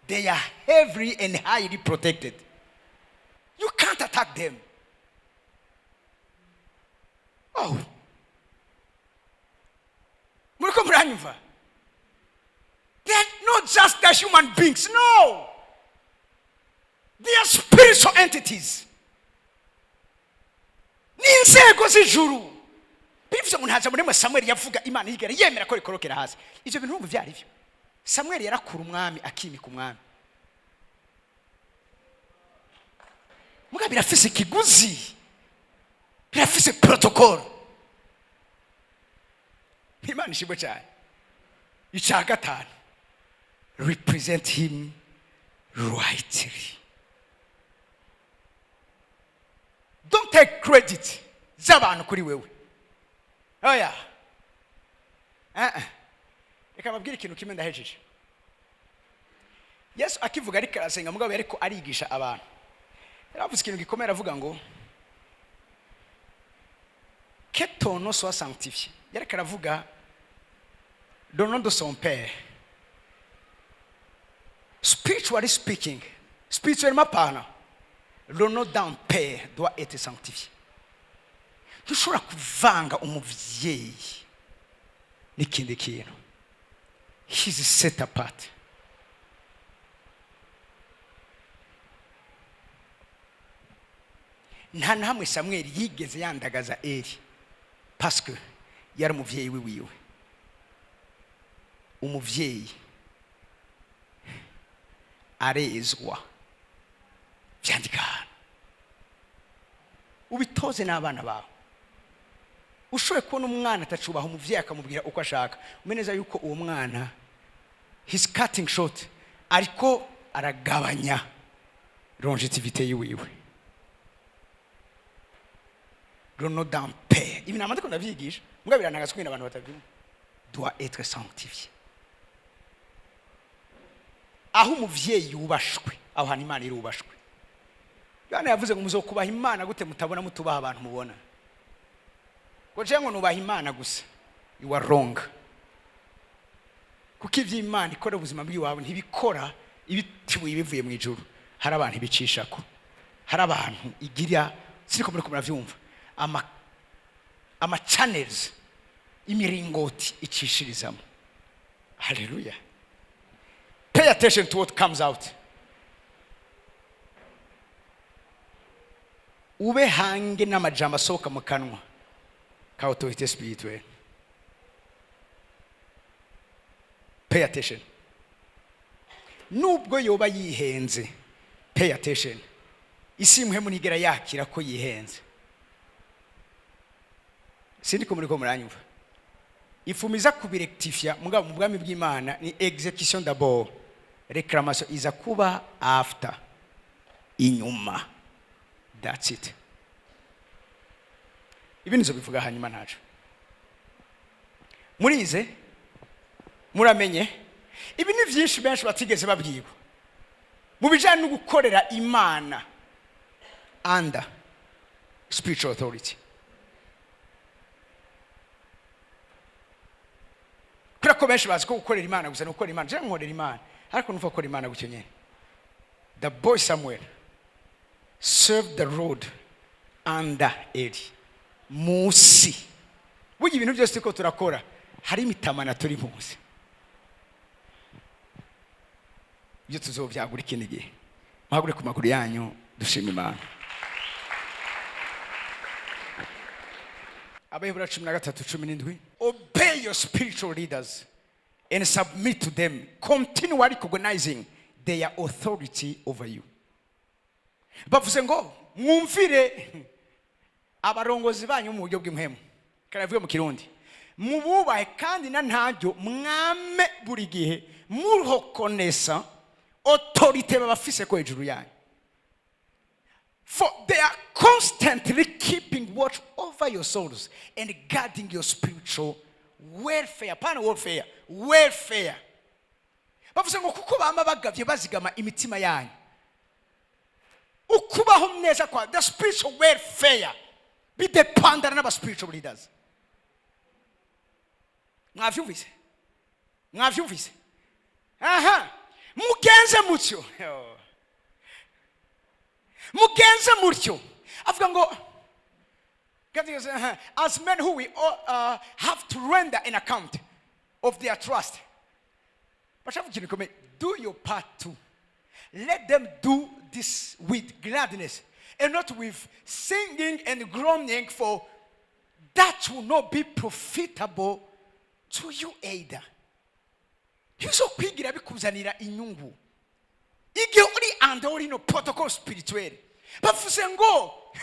They are heavily and highly protected. You can't attack them. Oh, muriko muranyumva? They are not just the human beings, no, they are spiritual entities, n'inzego z'ijuru. Bivuze ngo ntaza muri mwe Samweli yavuga, Imana yigera yemera ko rikorokera hasi. Ibyo bintu urumva byari byo. Samweli yarakura umwami, akimika umwami. Muga birafise ikiguzi, birafise protocole. Imana ishimwe cyane. Icya gatanu, represent him rightly. Don't take credit z'abantu kuri wewe, oya. Eh, eh. Reka babwire ikintu kimwe, ndahejeje. Yesu akivuga, ariko arasenga, mugabo ariko arigisha abantu, yaravuze ikintu gikomeye, aravuga ngo: "Que ton nom soit sanctifié." Yariko aravuga le nom de son père. Spiritually speaking, spirituellement parlant, le nom d'un père doit être sanctifié. Ntushobora kuvanga umuvyeyi n'ikindi kintu. He's set apart. Nta na hamwe Samweli yigeze yandagaza Eli parce que yari umuvyeyi wiwiwe. Umuvyeyi arezwa, vyandika ahantu, ubitoze n'abana bawe. Ushoboye kubona umwana atacubaha umuvyeyi, akamubwira uko ashaka, umenye neza yuko uwo mwana he's cutting short, ariko aragabanya longévité yiwiwe. Le nom d'un père, ibi nama ndiko ndavyigisha, mbwa birantangaza kubwira abantu batabyumva, doit être sanctifié. Aho umuvyeyi yubashwe, aho hantu Imana irubashwe. Yohana yavuze ngo: "Muzokubaha Imana gute mutabona, mutubaha abantu mubona?" Ngo jewe ngo nubaha Imana gusa, you are wrong, kuko ivyo Imana ikora ubuzima bw'iwawe ntibikora ibitibuye bivuye mu ijuru. Hari abantu ibicishako, hari abantu igira, siriko muriko muravyumva, ama channels, imiringoti icishirizamo. Haleluya. Pay attention to what comes out. Ube hange n'amajambo asohoka mu kanwa ka autorité spirituelle. Pay attention. Nubwo yoba yihenze, pay attention. Isi imwe munigera yakira ko yihenze. Sindi ko muri ko muranyumva. Ifumiza kubirectifia, mugabo mu bwami bw'Imana ni exécution d'abord, réclamation iza kuba after, inyuma. That's it. Ibi nizo bivuga hanyuma. Ntaco murize, muramenye. Ibi ni byinshi benshi batigeze babwirwa mu bijyanye no gukorera Imana under spiritual authority, kubera ko benshi bazi ko gukorera Imana gusa ni gukorera Imana. Jewe nkorera Imana, ariko nuva gukora Imana gutyo nyene. The boy Samuel served the Lord under Eli, munsi. Burya ibintu byose turiko turakora hari imitamana turi munsi. Ibyo tuzovyagura ikindi gihe. Muhagure ku maguru yanyu, dushima Imana. Abahebura 13:17: "Obey your spiritual leaders and submit to them, continually recognizing their authority over you." Bavuze ngo mwumvire abarongozi banyu mu buryo bw'impwemu. Karavuye mu Kirundi, mububahe kandi na ntaryo mwame buri gihe mureconnaissa autorité babafise ko hejuru yanyu. "For they are constantly keeping watch over your souls and guarding your spiritual welfare." Pana welfare, welfare. Bavuze ngo kuko bama bagavye bazigama imitima yanyu, ukubaho neza kwa the spiritual welfare bidependana n'aba spiritual leaders. Mwavyumvise? Mwavyumvise? Aha, mugenze mutyo, mugenze mutyo. Avuga ngo "as men who we all have to render an account of their trust." Bashavuga ikintu gikomeye: "Do your part too. Let them do this with gladness and not with singing and groaning, for that will not be profitable to you either." Ntibizokwigira bikuzanira inyungu igihe uri under uri no protocol spirituel. Bavuze ngo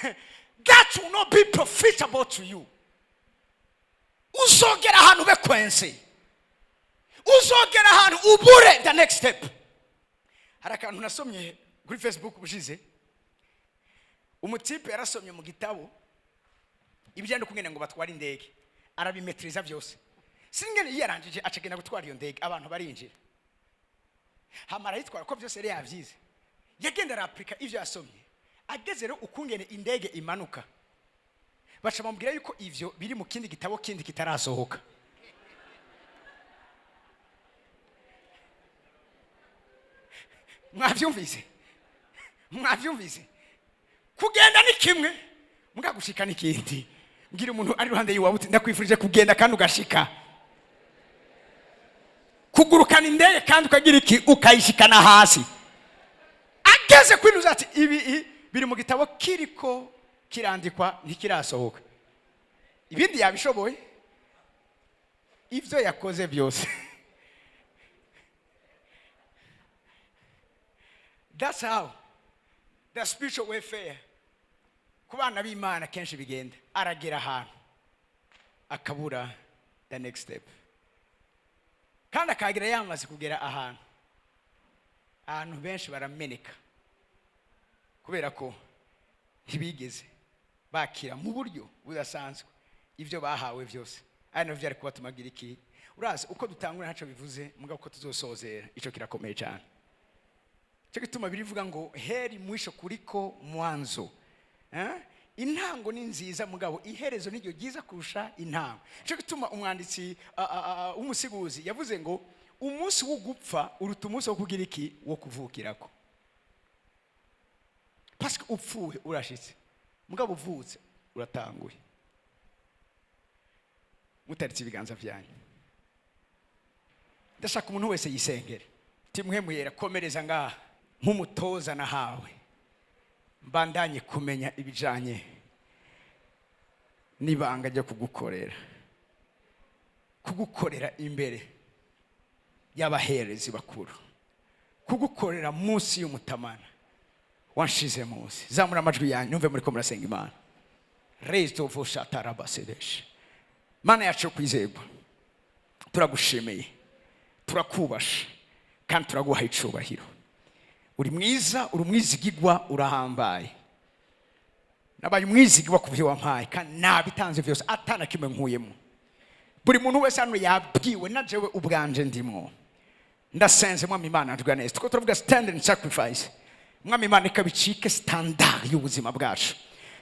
that will not be profitable to you. Uzogera ahantu ube coincé, uzogera ahantu ubure the next step. Hari akantu nasomye kuri Facebook ubushize. Umutipe yarasomye mu gitabo ibijyanye no kungene ngo batware indege, arabimaîtrisa byose. Singene yiyarangije, acagenda gutwara iyo ndege, abantu barinjira, hama arayitwara ko byose yari yavyize. Yagenda arapurika ivyo yasomye. Ageze rero ukungene indege imanuka, baca bamubwira yuko ivyo biri mu kindi gitabo kindi kitarasohoka. Mwavyumvise? Mwavyumvise? Kugenda ni kimwe, mbwa gushika n'ikindi. Mbwira umuntu ari iruhande yiwawe uti: "Ndakwifurije kugenda kandi ugashika." Kugurukana indege kandi ukagira iki? Ukayishikana hasi. Ageze kuri nuza ati ibi biri mu gitabo kiriko kirandikwa, ntikirasohoka. Ibindi yabishoboye, ibyo yakoze byose. That's how the spiritual welfare ku bana b'Imana kenshi bigenda. Aragera ahantu akabura the next step, kandi akagira yamaze kugera ahantu. Ahantu benshi barameneka kubera ko ntibigeze bakira mu buryo budasanzwe ibyo bahawe byose, ari nabyo byari kubatuma agira iki. Urazi uko dutangura ntacyo bivuze, mugabo uko tuzosozera icyo kirakomeye cyane. Cyo gituma birivuga ngo heri mwisho kuliko mwanzo. Eh? Intango ni nziza, mugabo iherezo niryo ryiza kurusha intango. Cyo gituma umwanditsi w'umusiguzi yavuze ngo umunsi wo gupfa uruta umunsi wo kugira iki, wo kuvukirako, parce que upfuye urashitse, mugabo uvutse uratanguye. Mutaritse ibiganza byanyu, ndashaka umuntu wese yisengere. Timwe muyera komereza ngaha nk'umutoza nahawe. Mbandanye kumenya ibijanye n'ibanga ryo kugukorera imbere y'abaherezi bakuru, kugukorera munsi y'umutamana wanshize munsi. Zamura amajwi yanyu numve muri ko murasenga Imana. Rezo voshatarabasereshe. Mana yacu yo kwizerwa, turagushimiye, turakubasha kandi turaguha icubahiro. Uri mwiza, uri umwizigigwa, urahambaye. Nabaye umwizigigwa ku byo wampaye kandi nabitanze byose atana kimwe nkuyemo. Buri muntu wese hano yabwiwe, na jewe ubwanje ndimwo. Ndasenze, Mwami Imana njwa neza, tuko turavuga stand and sacrifice. Mwami Imana, ikabicike standard y'ubuzima bwacu.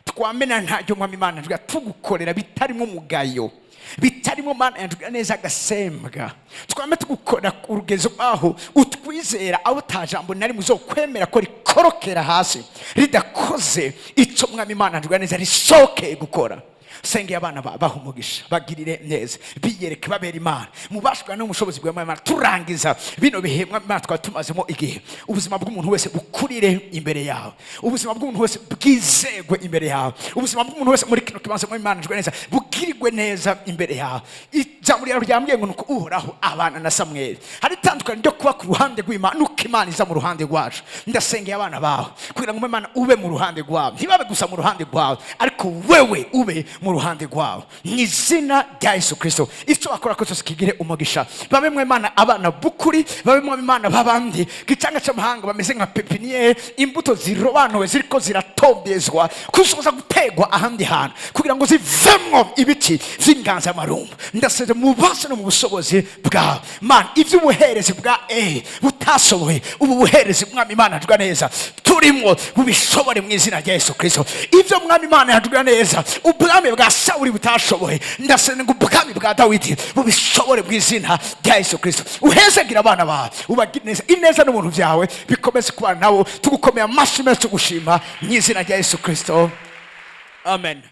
Twamena ntaryo, Mwami Imana njwa, tugukorera bitarimo umugayo, bitarimo, Mana njwa neza, agasembwa. Twame tugukorera urugezo aho utwizera, aho ta jambo nari muzokwemera ko rikorokera hasi ridakoze ico, Mwami Imana njwa neza, risokeye gukora. Sengeye abana baha umugisha, bagirire neza, biyereke, babera Imana mubashwa n'ubushobozi bwa Imana. Turangiza bino bihe, Mwami Imana, twaba tumazemo igihe, ubuzima bw'umuntu wese bukurire imbere yawe, ubuzima bw'umuntu wese bwizegwe imbere yawe, ubuzima bw'umuntu wese muri kino kibanza, Mwami Imana njwe neza, bugirirwe neza imbere yawe. Ijambo ryawe ryambwiye ngo nuko Uhoraho abana na Samweli. Hari itandukaniro ryo kuba ku ruhande rw'Imana nuko Imana iza mu ruhande rwacu. Ndasengeye abana bawe kugira ngo Imana ube mu ruhande rwawe, ntibabe gusa mu ruhande rwawe, ariko wewe ube mu ruhande rwawe, mu izina rya Yesu Kirisito. Icyo bakora ko cyose kigire umugisha. Babe mwe Imana abana b'ukuri, babe mwe Imana b'abandi gicanga cy'amahanga, bameze nka pépinière, imbuto zirobanuwe ziriko ziratombezwa kuzoza gutegwa ahandi hantu kugira ngo zivemwo ibiti vy'inganzamarumbu. Ndaseze mu bubasha no mu bushobozi bwawe, Mana, ivy'ubuherezi bwa butashoboye, ubu buherezi, Mwami Imana njwa neza, turimwo bubishobore mu izina rya Yesu Kristo. Ibyo, Mwami Imana yajwa neza, ubwami bwa Sawuli butashoboye, ndasenga ngo ubwami bwa Dawidi bubishobore mu izina rya Yesu Kristo. Uhezagira abana bawe, ubagire neza, ineza n'ubuntu byawe bikomeze kubana nabo. Tugukomeye amashyi menshi, tugushima mu izina rya Yesu Kristo, amen.